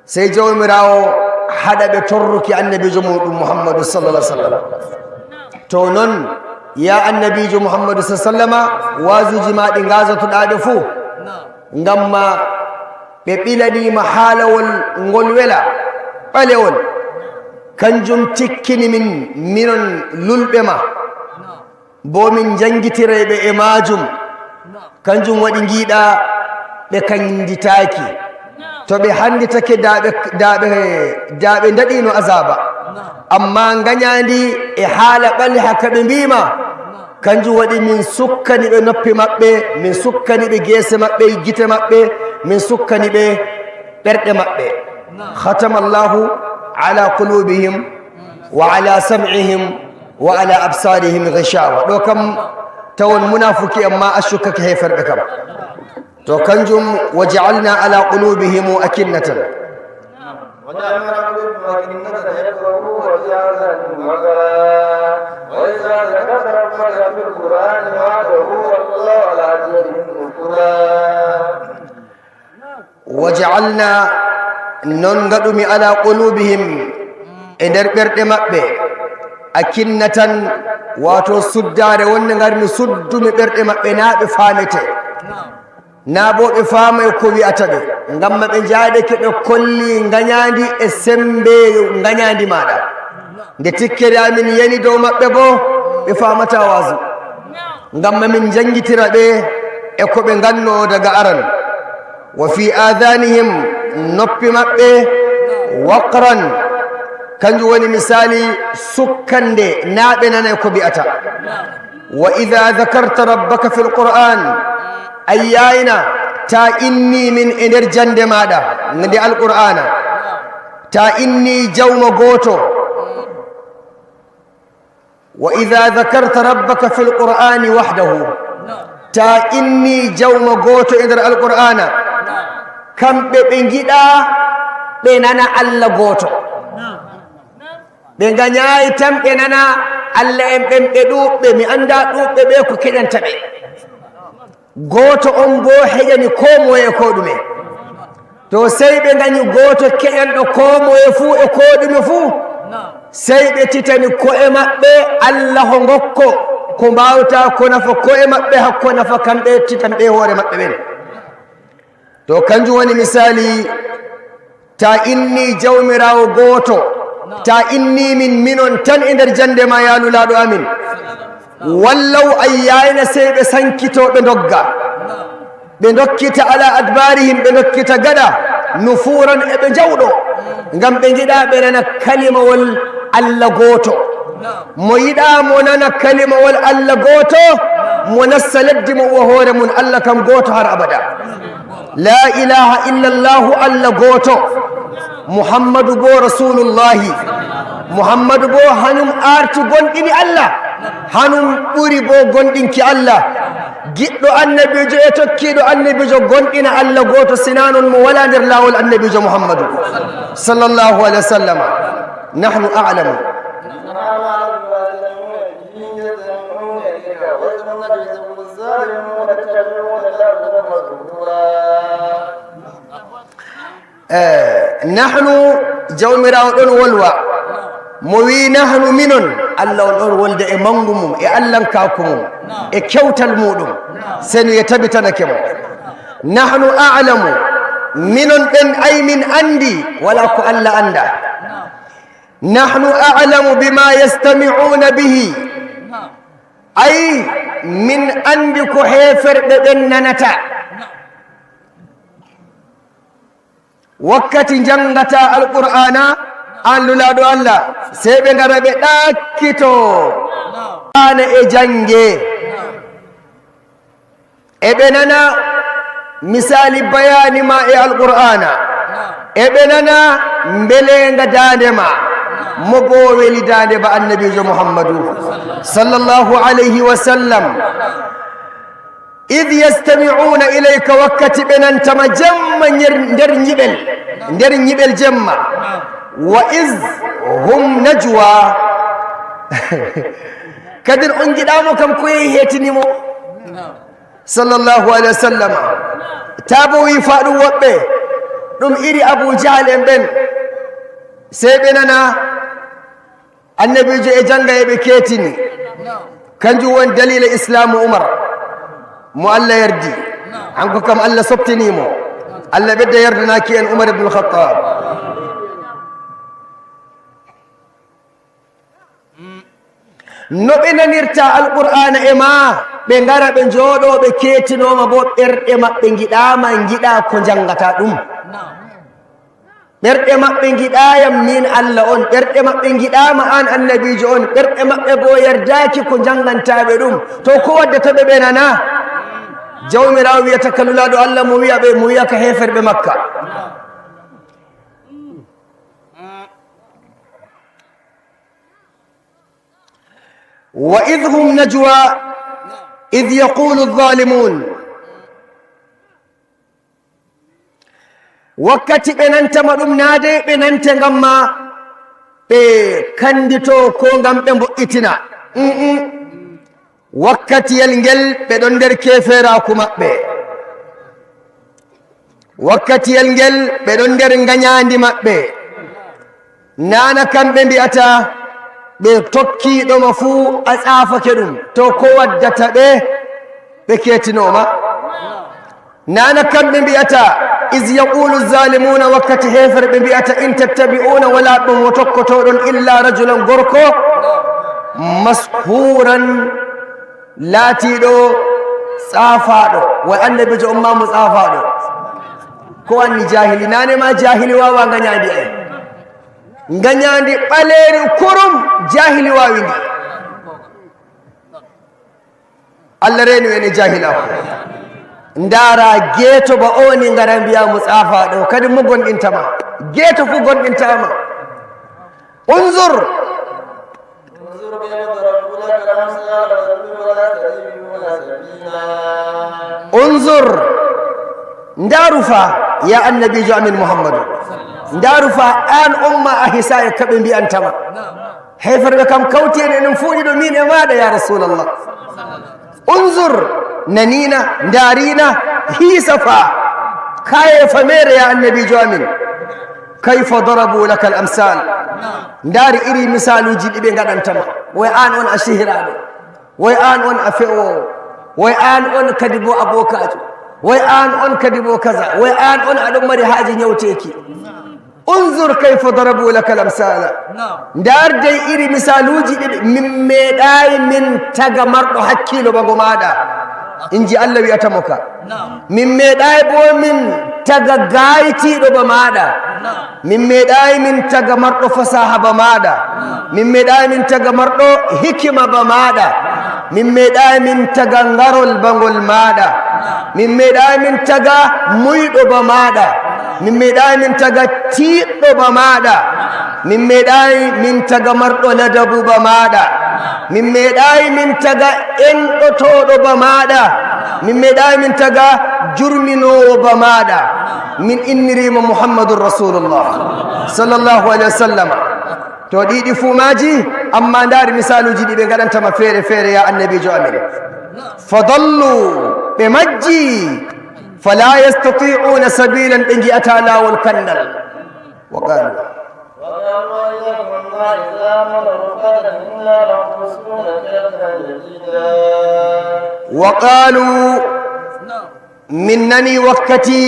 Sey Jawmiraawo haɗa ɓe torruki Annabiijo muɗum Muhammadu sallallahu alaihi wasallam. To non, ya Annabiijo Muhammadu sallallahu alaihi wasallama, waazuuji ma ɗi ngaazatoɗaa ɓe fuu, ngam ma ɓe ɓilanii ma haalawol ngol wela, ɓalewol. Kanjum tikkini min, minon lulɓe ma. Bo min njanngitiray ɓe e maajum. Kanjum waɗi ngiiɗaa ɓe kannditaaki. To ɓe hannditake, daa ɓe, daa ɓe, daa ɓe ndaɗiino azaaba. Ammaa nganyaandi e haala ɓaleha ka ɓe mbi'i ma, kanjum waɗi min sukkani ɓe noppi maɓɓe, min sukkani ɓe geese maɓɓe, gite maɓɓe, min sukkani ɓe ɓerɗe maɓɓe. Khatama Allahu ala qulubihim wa ala sam'ihim wa ala absarihim ghishawa. Ɗo kam tawon munaafuki en ma accukkake heeferɓe kam. To kanjum, wa ja'alna ala qulubihim akinnatan. وجعلنا على قلوبهم أكنة أن يفقهوه وفي آذانهم وقرا. وإذا ذكرت ربك في القرآن وحده ولوا على أدبارهم نفورا. Wa ja'alna, non ngaɗumi, ala qulubihim, e nder ɓerɗe maɓɓe, akinnatan, waato suddaare wonde ngarmi suddumi ɓerɗe maɓɓe, naa ɓe faamete, naa bo ɓe faamay ko wi'ata ɓe, ngam ma ɓe njaadake ɓe kolli nganyaandi e sembe nganyaandi maaɗa. Nde tikkere amin yani dow maɓɓe bo, ɓe faamataa waazu. Ngam ma min njanngitira ɓe e ko ɓe ngannoo daga aran. Wa fi adhanihim, noppi maɓɓe, waqran, kanjum woni misali sukkande, naa ɓe nanay ko mbi'ata. Wa idha dhakarta rabbaka fil Qur'an, ayyayna, ta inni min e nder jannde maaɗa, nde Alqur'aana, ta inni jawma gooto. Wa idha dhakarta rabbaka fil Qur'ani wahdahu, ta inni jawma gooto e nder Alqur'aana, kamɓe ɓe ngiɗa ɓe nana Allah gooto. Ɓe nganyaay tan ɓe nana Allah en ɓen ɓe ɗuuɓɓe, mi anndaa ɗuuɓɓe ɓe ko keƴanta ɓe. Gooto on boo heƴani koo moye e koo ɗume. To sey ɓe nganyi gooto keƴanɗo koo moye fuu e koo ɗume fuu, sey ɓe titani ko'e maɓɓe Allah ho ngokko ko mbaawta ko nafa ko'e maɓɓe, hakko nafa kamɓe titanɓe hoore maɓɓe ɓen. To kanjum woni misali, ta inni Jawmiraawo gooto, ta inni min minon tan e nder jannde ma, yaa Nulaaɗo amin. Wallaw ayyayna sey ɓe sankito ɓe ndogga. Ɓe ndokkita ala adbarihim, ɓe ndokkita gaɗa, nufuran eɓe jawɗo. Ngam ɓe ngiɗa ɓe nana kalimawol Allah gooto. Mo yiɗa mo nana kalimawol Allah gooto, mo nassa leddi mo uwa hoore mum, Allah kam gooto har abada. La ilaha illallahu, Allah gooto. Muhammadu bo rasulullahi. Muhammadu bo hanum arti gonɗini Allah. Hanum ɓuri bo gonɗinki Allah. Giɗɗo annabiijo e tokkiiɗo annabiijo gonɗina Allah gooto, sinaa non mo walaa nder laawol annabiijo Muhammadu sallallahu alaihi wasallam. Nahnu a'lamu. Eh, nahnu, Jawmiraawo ɗon wolwa. Mo wi'i, "Nahnu, minon." Allah on ɗon wolda e mangu mum, e allankaaku mum, e kewtal muɗum. Senu e tabitanake mo. "Nahnu a'lamu." Minon ɓen, ay min andi, wala ko Allah anda. "Nahnu a'lamu bima yastami'una bihi." Ay, min andi ko heeferɓe ɓen nanata. Wakkati njangata Alqur'aana, an lulaaɗo Allah, sey ɓe ngara ɓe ɗakkito. Ana e jange. E ɓe nana misali bayani ma e Alqur'aana. E ɓe nana mbelenga daande ma. Mo bo weli daande ba Annabiijo Muhammadu sallallahu alayhi wa sallam. Id yastami'una ilayka, wakkati ɓe nantama jemma nder, nder nyiɓel, nder nyiɓel jemma. Wa iz hum najwa. Kadin on ngiɗamo kam ko yehi hetini mo. Sallallahu alayhi wa sallam. Tabo wi fa ɗum woɓɓe. Ɗum iri Abu Jahal en ɓen. Sey ɓe nana Annabiijo e jannga e ɓe keetini. Kanjum woni daliila Islaamu Umar, mo Allah yardi. Hanko kam Allah softini mo. Allah ɓedda yardanaaki en Umar ibn Khattab. No ɓe nanirta Alqur'aana e ma, ɓe ngara ɓe njooɗo, ɓe keetinooma bo, ɓerɗe maɓɓe ngiɗaama, ngiɗa ko njanngata ɗum. Ɓerɗe maɓɓe ngiɗaayam min Allah on, ɓerɗe maɓɓe ngiɗaama an annabiijo on, ɓerɗe maɓɓe boo yardaaki ko njanngantaaɓe ɗum. To ko waddata ɓe ɓe nana? Jawmiraawo wi'ata ka Nulaaɗo Allah mo wi'a ɓe, mo wi'a ka heeferɓe Makka. Wa idh hum najwa idh yaqulu adh-dhalimun. Wakkati ɓe nantama ɗum, naa dey ɓe nante ngam ma ɓe kanndito koo ngam ɓe mbo'itina. Mm-mm. Wakkatiyel ngel ɓe ɗon nder keefeeraaku maɓɓe. Wakkatiyel ngel ɓe ɗon nder nganyaandi maɓɓe. Naana kamɓe mbi'ata ɓe tokkiiɗo ma fuu a tsaafake ɗum. To ko waddata ɓe, ɓe keetinooma? Naana kamɓe mbi'ata, "Iz yaqulu zalimuna," wakkati heeferɓe mbi'ata, "In tattabi'una," walaa ɗum mo tokkotoɗon, "illa rajulan," gorko, "mashuran," laatiiɗo tsaafaaɗo. Wa annabiijo on ma mo tsaafaaɗo. Ko anni jaahili, naane ma jaahili waawa nganyaandi ay. Nganyaandi ɓaleeri kurum, jaahili waawi ndi. Allah reenu en e jaahilaaku. Ndaara geeto ba o ni ngara mbiya mo tsaafaaɗo, kadi mo gonɗinta ma. Geeto fuu gonɗinta ma. Unzur. انظر كيف ضربوا لك الأمثال فضلوا فلا يستطيعون سبيلا. Unzur, ndaaru fa, ya annabiijo amin Muhammadu. Ndaaru fa, aan umma a hisa e ko ɓe mbi'anta ma. Heeferɓe kam kawti en enen fuu ɗiɗo, min e maaɗa, ya Rasulallah. Unzur, naniina, ndaariina, hiisa fa, kaaye fa meere, ya annabiijo amin. Kayfa darabu laka al-amsal. Ndaari iri misaaluuji ɗi ɓe ngaɗanta ma. Woy aan on a sihiraaɗo. Woy aan on a fe'oowo. Woy aan on kadi bo a bookaajo. Woy aan on kadi bo kaza. Woy aan on aɗon mari haaje nyawteeki. Unzur kayfa darabu laka al-amsala. Ndaar dey iri misaaluuji ɗiɗi, min meeɗaay min taga marɗo hakkiilo bana maaɗa. Inji Allah wi'ata mo ka. Min meeɗaay bo min taga gaaytiiɗo ba maaɗa. Min meeɗaay min taga marɗo fasaaha ba maaɗa. Min meeɗaay min taga marɗo hikima ba maaɗa. Min meeɗaay min taga ngarol bana maaɗa. Min meeɗaay min taga muyɗo ba maaɗa. Min meeɗaay min taga tiiɗɗo ba maaɗa. Min meeɗaay min taga marɗo ladabu ba maaɗa. Min meeɗaay min taga enɗotooɗo ba maaɗa. Min meeɗaay min taga jurminoowo ba maaɗa. Min inniriima Muhammadun Rasulullah sallallahu alayhi wa sallam. To ɗiɗi fuu maaji, amma ndaari misaaluuji ɗi ɓe ngaɗanta ma feere feere, ya annabiijo amin. Fadallu, ɓe majji. Fala yastati'una sabilan, ɓe ngi'ata laawol kandal. Wa qalu. Wa qalu, min nani wakkati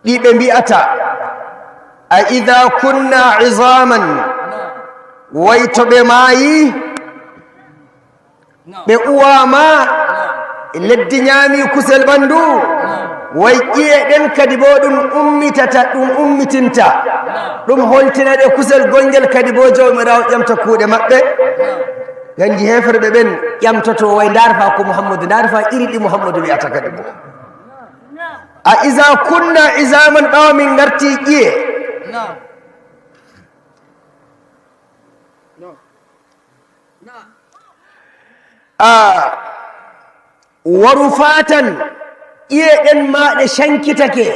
ɗi ɓe mbi'ata, a idha kunna izaman, way to ɓe maayi, ɓe uwaama, leddi ñaami kusel ɓanndu, way ƴi'e ɗen kadi boo ɗum ummitata, ɗum ummitinta, ɗum holtina ɗe kusel gongel kadi boo Jawmiraawo ƴamta kuuɗe maɓɓe. Ganji heeferɓe ɓen ƴamtoto, way ndaar fa ko Muhammadu, ndaar fa iri ɗi Muhammadu wi'ata kadi boo. A iza kunna izaman, ɓaawo min ngarti ƴi'e. A waru fatan, ƴi'e ɗen ma ɗe cankitake,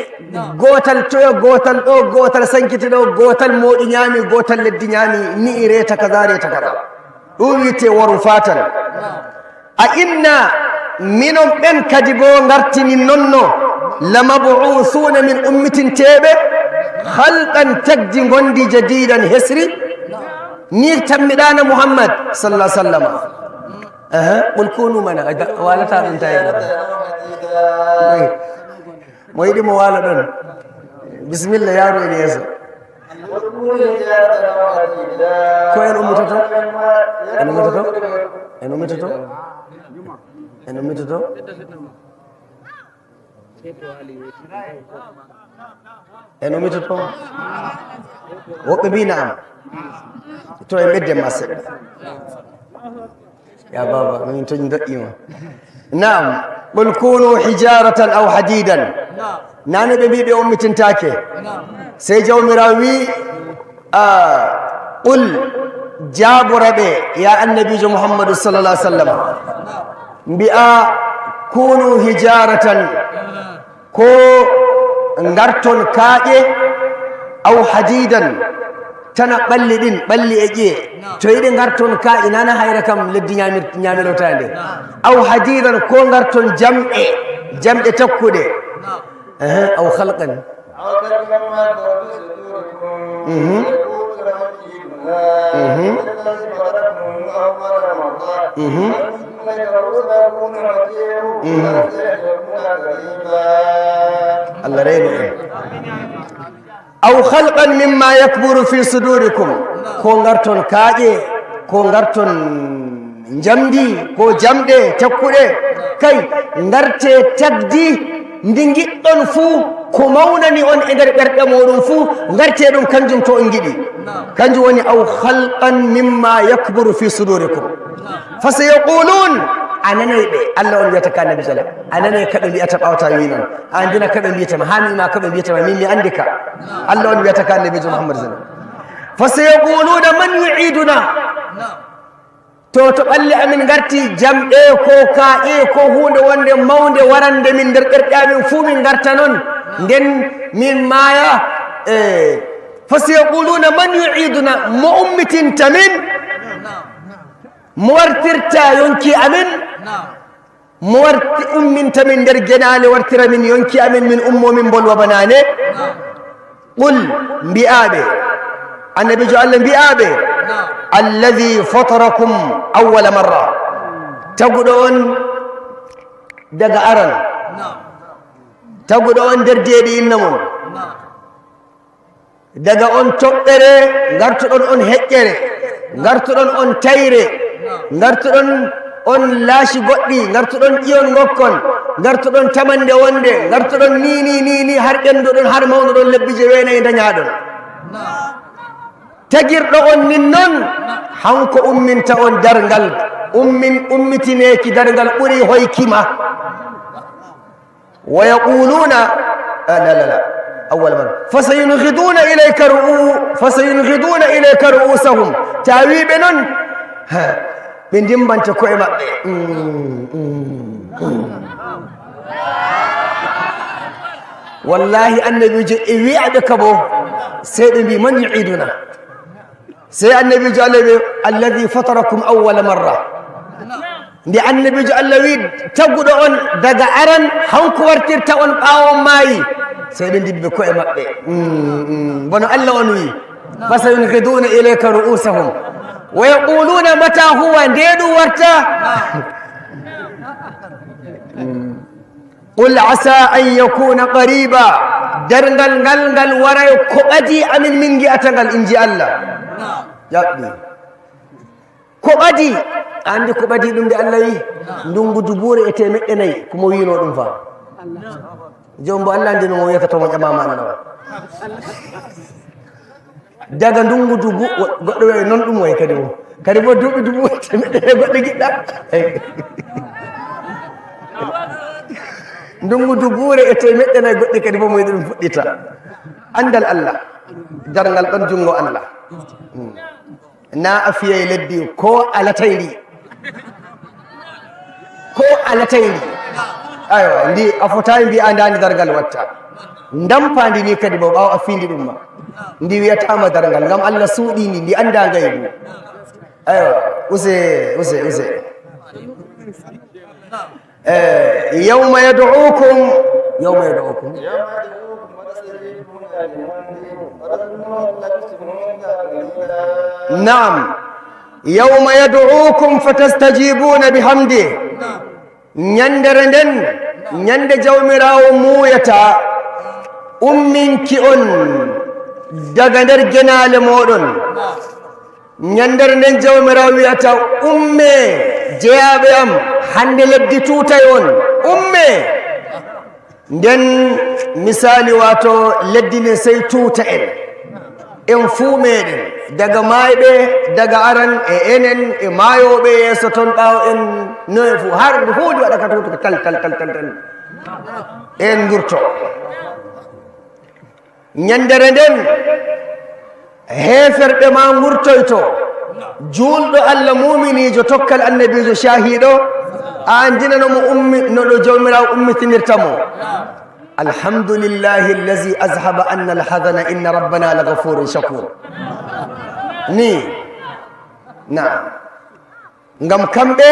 gootal toyo, gootal ɗo, gootal sankiti ɗo, gootal mooɗi ñaami, gootal leddi ñaami, ni'i reeta kaza, reeta kaza. Ɗum wi'ete waru fatan. A inna minon ɓen kadi boo ngartini nonno, lamab'uthuna, min ummitinteeɓe, khalqan, tagdi ngondi, jadidan, hesri. Ni tammiɗaana Muhammad sallallahu alaihi wasallam. Aha, qul kunu mana, a da-, waalata ɗum tawi. Mo yiɗi mo waala ɗon. Bismillah, yaaru en yeeso. Ko en ummitoto? En ummitoto? En ummitoto? En ummitoto? En ummitoto? Woɓɓe mbii naam. To en ɓedden ma seɗɗa. Ya baaba, min toon doƴƴiima. Naam, qul kunu hijaratan aw hadidan. Nane ɓe mbii ɓe ummitintaake. Sey Jawmiraawo wii, a, qul, jaabora ɓe, ya Annabiijo Muhammadu sallallahu alaihi wasallam. Mbi'a, kunu hijaratan, ko ngarton kaaƴe, aw hadidan, tana ɓalli ɗin, ɓalli e ƴi'e. To yiɗi ngarton kaaƴe, nana hayra kam leddi ñaamir-, ñaamirotaande. Aw hadidan, ko ngarton jamɗe, jamɗe takkuɗe. Ehe, aw khalqan. Mhm. Mhm. Mhm. Mhm. Allah reynu en. Aw khalqan mimma yakburu fi sudurikum. Ko ngarton kaaƴe, ko ngarton njamndi, ko jamɗe cakkuɗe. Kay, ngarte tagdi ndi ngiɗɗon fuu, ko mawnani on e nder ɓerɗe mooɗon fuu, ngarte ɗum kanjum to on ngiɗi. Kanjum woni aw khalqan mimma yakburu fi sudurikum. Fasayaqulun, a nanay ɓe, Allah on wiyata ka Annabi sala, a nanay ka ɓe mbiyata ɓawta wi non, a andina ka ɓe mbiyata ma, haa mi ma ka ɓe mbiyata ma, min mi andi ka. Allah on wiyata ka Annabiijo Muhammad sala. Fasayaquluna man yu'iduna. To, to ɓalli amin ngarti jamɗe, ko kaaƴe, ko huunde wonde mawnde warande min nder ɓerɗe amin fuu min ngarta non, nden min maaya. E, fasayaquluna man yu'iduna, mo ummitinta min? Mo wartirta yonki amin? Mo warti-, umminta min nder genaale, wartira min yonki amin, min ummo min mbolwa ba naane? Qul, mbi'aa ɓe, Annabiijo Allah, mbi'aa ɓe, alladhi fatarakum awwala marra, taguɗo on daga aran, taguɗo on nder deeɗi inna mon. Daga on toɓɓere, ngartuɗon on heƴƴere, ngartuɗon on tayre, ngartuɗon on laaci goɗɗi, ngartuɗon ƴiyon ngokkon, ngartuɗon tamande wonde, ngartuɗon ni, ni, ni, ni, har ɓenduɗon, har mawnuɗon lebbi je weenayi dañaɗon. Tagirɗo on nin non, hanko umminta on darngal, ummin, ummitineeki darngal ɓuri hoyki ma. ويقولون، آه، لا، لا، لا. أول مرة. فسينغضون إليك رؤو-، فسينغضون إليك رؤوسهم. Tawi ɓe non, ha, ɓe ndimbanta ko'e maɓɓe. Mm, mm, mm. Wallahi, annabiijo e wi'a ɓe kabo, sey ɓe mbi, "من يعيدنا؟" Sey annabiijo Allah ɓe, "الذي فطركم أول مرة." Nde annabiijo Allah wi, "Taguɗo on daga aran, hanko wartirta on ɓaawo on maayi." Sey ɓe ndibbi ko'e maɓɓe. Mm, mm. Bono Allah on wi, "فسينغضون إليك رؤوسهم ويقولون متى هو." Nde ɗum warta? Mm. "قل عسى أن يكون قريبا." Darngal ngal, ngal waray ko ɓadii amin min ngi'ata ngal, inji Allah. Jaɓɓi. Ko ɓadii, a anndi ko ɓadii ɗum nde Allah wi? Ndungu dubuure e teemeɗɗe nayi, ko mo wi'unoo ɗum fa? Joom mbo Allah anndi no mo wiyata to mo ƴamaama Allah o. Daga ndungu dubu, wo-, goɗɗo wi'ay non ɗum wayi kadi o. Kadi bo duuɓi dubu, teemeɗɗe e goɗɗe giɗɗa. Ndungu dubuure e teemeɗɗe nayi goɗɗe kadi bo mo yiɗi ɗum fuɗɗita. Anndal Allah, darngal ɗon junngo Allah. Hmm. Na a fiyay leddi ko a latay ndi. Ko a latay ndi. Aywa, ndi a fotaay mbi'a ndaani dargal watta. Ndampa ndi ni kadi bo ɓaawo a fiindi ɗum ma. Ndi wiyataama dargal, ngam Allah suuɗii ndi, ndi anndaa ngaybu. Aywa, use, use, use. Eh, يوم يدعوكم، يوم يدعوكم. نعم. يوم يدعوكم فتستجيبون بحمده. Ñandere nden, ñande Jawmiraawo muuyata umminki on daga nder genaale mooɗon. Ñandere nden Jawmiraawo wi'ata, "Ummee, jeyaaɓe am, hande leddi tuutay on, ummee!" Nden misaali, waato leddi ndin sey tuuta en. En fuu meeɗen, daga maayɓe, daga aran e enen e maayooɓe yeeso ton ɓaawo en, no en fuu, har ndu fuu ndi waɗa ka tuutuka tal, tal, tal, tal, tal. En ngurto. Ñandere nden, heeferɓe ma ngurtoyto, juulɗo Allah, muuminiijo, tokkal annabiijo, caahiiɗo, a anndinano mo ummi-, no ɗo Jawmiraawo ummitinirta mo. "الحمد لله الذي أذهب عنا الحزن إن ربنا لغفور شكور." Ni, naam. Ngam kamɓe,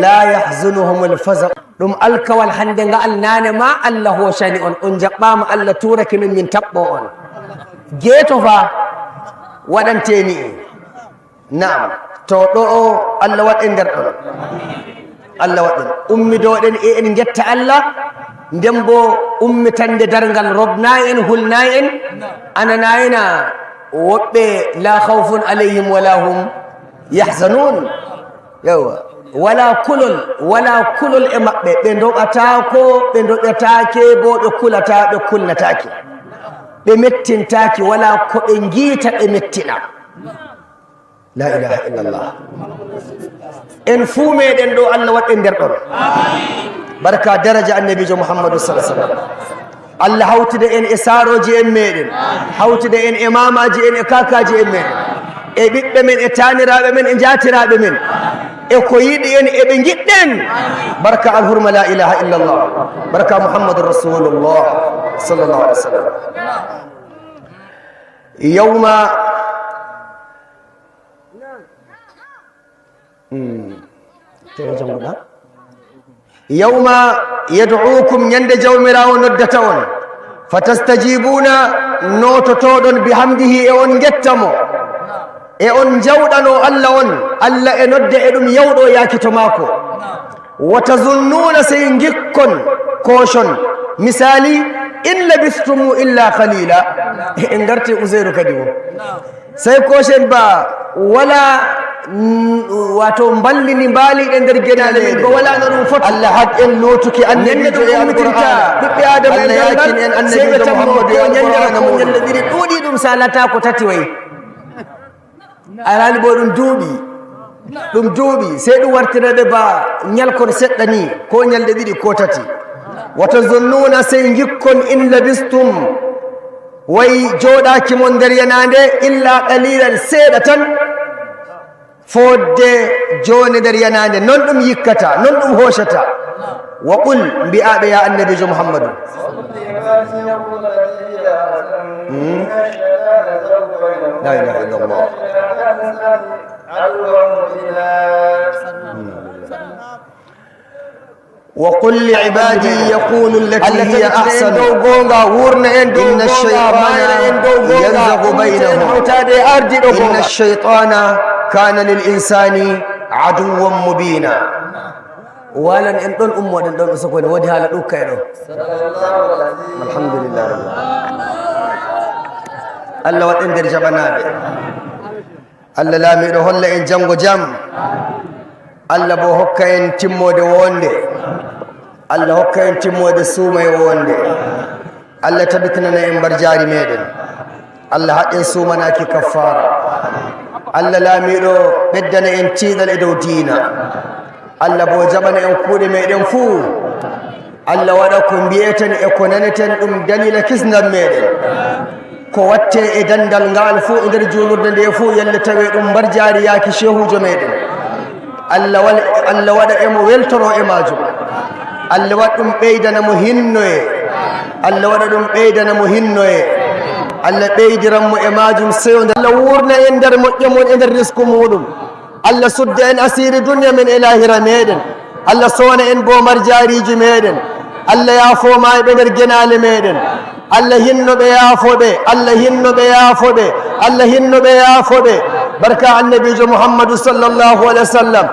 "لا يحزنهم الفزع." Ɗum alkawal hande nga'al naane ma Allah hoocani on, on njaɓɓaama, Allah tuurake min, min taɓɓo on. Geeto fa waɗante ni. Naam, to ɗo o Allah waɗ en nder ɗon. Allah waɗ en. Ummidoɗen e en ngetta Allah, nden bo ummitande darngal robnaay en, hulnaay en, ananaayna woɓɓe, "لا خوف عليهم ولا هم يحزنون." Yawwa. Wala kulol, wala kulol e maɓɓe. Ɓe ndoɓataako, ɓe ndoɓetaake, bo ɓe kulata, ɓe kulnataake. Ɓe mettintaake, wala ko ɓe ngiita ɓe mettina. La ilaha illallah. En fuu meɗen ɗo, Allah waɗ en nder ɗon. Barka daraja annabiijo Muhammadu sallallahu alaihi wasallam. Allah hawtida en e saarooji en meɗen, hawtida en e maamaaji en e kaakaaji en meɗen, e ɓiɓɓe men, e taaniraaɓe men, e njaatiraaɓe men, e ko yiɗi en, e ɓe ngiɗɗen. Barka alhurma la ilaha illallah. Barka Muhammadur Rasulullah sallallahu alaihi wasallam. Yawma Hmm. Te o jannguɗa. Yawma yad'ukum, ñande Jawmiraawo noddata on, fatastajibuna, noototoɗon, bihamdihi, e on ngetta mo, e on njawɗano Allah on. Allah e nodda, e ɗum yawɗo yaaki to maako. Wa tazunnuna, sey ngikkon, kooshon, misali, In labistum illa qalila. En ngarti Uzairu kadi o. Sey ko sen ba wala, mm, wato mballini mbaaliɗe nder geɗe amin ba wala no ɗum foti. Allah haɗi en lootuki annabiijo e Alqur'aana. Ɓiɓɓe Aadama e Allah yakin en annabiijo Muhammadu e Alqur'aana muɗum. Ñande ɗiɗi ɗuuɗi ɗum salata ko tati wayi. Alhaali bo ɗum duuɓi, ɗum duuɓi, sey ɗum wartira ɓe ba ñalkon seɗɗa ni, ko ñalɗe ɗiɗi ko tati. Wa tazunnuuna, sey ngikkon in labistum, way jooɗaaki mon nder yanaande, illa qalilan, seeɗa tan, fodde jooni nder yanaande, non ɗum yikkata, non ɗum hoocata. Wa qul, mbi'aa ɓe, ya annabiijo Muhammadu. Hmm? La ilaha illallah. Hmm. Wa qul li ibadi yaqulu allati hiya ahsan. Dow goonga, wurna en dow goonga, mayra en dow goonga. Inna ash-shaytana yanzagu baynahum. Hawtaade e ardiiɗo goonga. Inna ash-shaytana kana lil insani aduwwan mubina. Walan en ɗon, ummoɗen ɗon, usoko ne woodi haala ɗukka e ɗon. Alhamdulillah. Allah waɗ en nder jaɓanaaɓe. Allah laamiiɗo holla en janngo jam. Allah bo hokka en timmoode woonde. Allah hokka en timmoode suumaye woonde. Allah tabitinana en mbarjaari meɗen. Allah haɗ en suumanaaki kaffaara. Allah laamiiɗo ɓeddana en tiiɗal e dow diina. Allah bo jaɓana en kuuɗe meɗen fuu. Allah waɗa ko mbi'eten e ko naneten ɗum daliila kisndam meɗen. Ko watte e dandal ngaal fuu e nder juulurde nde fuu, yalla tawe ɗum mbarjaari yaaki shehuujo meɗen. Allah wal-, Allah waɗa e mo weltoro e maajum. Allah waɗ ɗum ɓeydana mo hinnoye. Allah waɗa ɗum ɓeydana mo hinnoye. Allah ɓeydiran mo e maajum seyo. Allah wurna en nder moƴƴo mum e nder risku muɗum. Allah sudda en asiiri duniya men e laahira meɗen. Allah sowna en bo marjaariiji meɗen. Allah yaafo maayɓe nder genaale meɗen. Allah hinno ɓe, yaafo ɓe. Allah hinno ɓe, yaafo ɓe. Allah hinno ɓe, yaafo ɓe. Barka annabiijo Muhammadu sallallahu alaihi wasallam.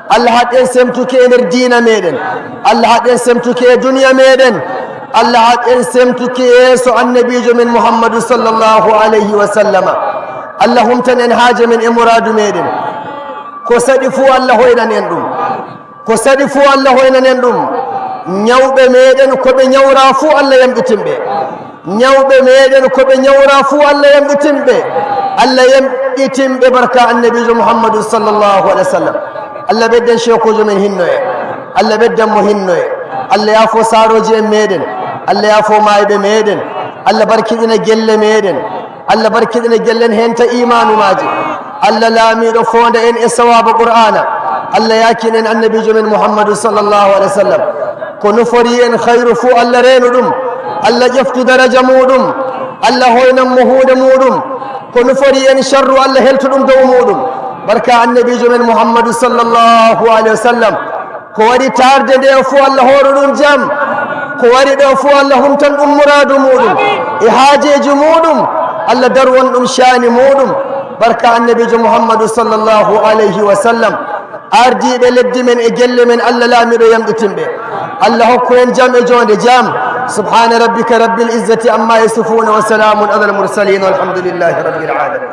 Allah haɗ en semtuki e nder diina meɗen. Allah haɗ en semtuki e duniya meɗen. Allah haɗ en semtuki yeeso annabiijo men Muhammadu sallallahu alaihi wasallama. Allah humtan en haaje men e muraadu meɗen. Ko saɗi fuu Allah hoynan en ɗum. Ko saɗi fuu Allah hoynan en ɗum. Ñawɓe meɗen ko ɓe ñawra fuu Allah yamɗitin ɓe. Ñawɓe meɗen ko ɓe ñawra fuu Allah yamɗitin ɓe. Allah yamɗitin ɓe barka annabiijo Muhammadu sallallahu alaihi wasallam. Allah ɓeddan sheekuujo men hinnoye. Allah ɓeddan mo hinnoye. Allah yaafo saarooji en meɗen. Allah yaafo maayɓe meɗen. Allah barkiɗina gelle meɗen. Allah barkiɗina gellen henta imaanu maaji. Allah laamiiɗo foonda en e sawaaba Qur'aana. Allah yaakin en annabiijo men Muhammadu sallallahu alaihi wasallam. Ko nufori en khayru fuu Allah reenu ɗum. Allah ƴeftu daraja muɗum. Allah hoynan mo huunde muɗum. Ko nufori en sharru Allah heltu ɗum dow muɗum. Barka annabiijo men Muhammadu sallallahu alaihi wasallam. Ko wari taarde nde fuu Allah hooru ɗum jam. Ko wari ɗo fuu Allah humtan ɗum muraadu muɗum e haajeeji muɗum. Allah darwan ɗum shaani muɗum. Barka annabiijo Muhammadu sallallahu alaihi wasallam. Ardiiɓe leddi men e gelle men, Allah laamiiɗo yamɗitin ɓe. Allah hokku en jam e joonde jam. Subhana rabbika rabbil izzati amma yasifuna wa salamun alal mursalin walhamdulillahi rabbil alamin.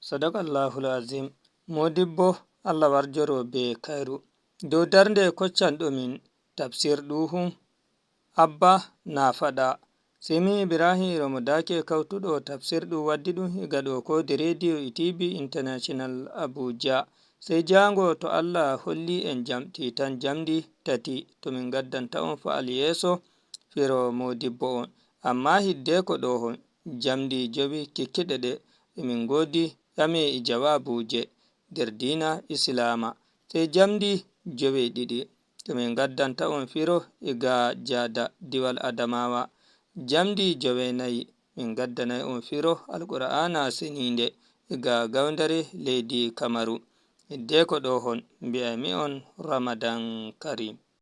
Sadaqallahul azim. Modibbo, Allah warjoro be kayru. Dow darnde koccanɗo min tafsirɗu hun Abba na faɗa. Simi Ibrahim Romo Dake kawtuɗo tafsirɗu waddi ɗum higa ɗo ko de Radio e T V International Abuja. Sey jaango to Allah holli en jam tiitan jamdi tati to min gaddanta on fa'al yeeso firo modibbo on. Amma hiddeko ɗo hon jamdi jowi kikkiɗe ɗe emin ngoodi ƴame e jawaabuje nder diina Islaama. Sey jamdi jowe ɗiɗi to min gaddanta on firo e ga jaada diwal Adamawa. Jamdi jowe nayi min gaddanay on firo Alqur'aana Seniinde e ga gawndare leydi Kamaru. Hiddeko ɗo hon mbi'aymi on Ramadan Karim.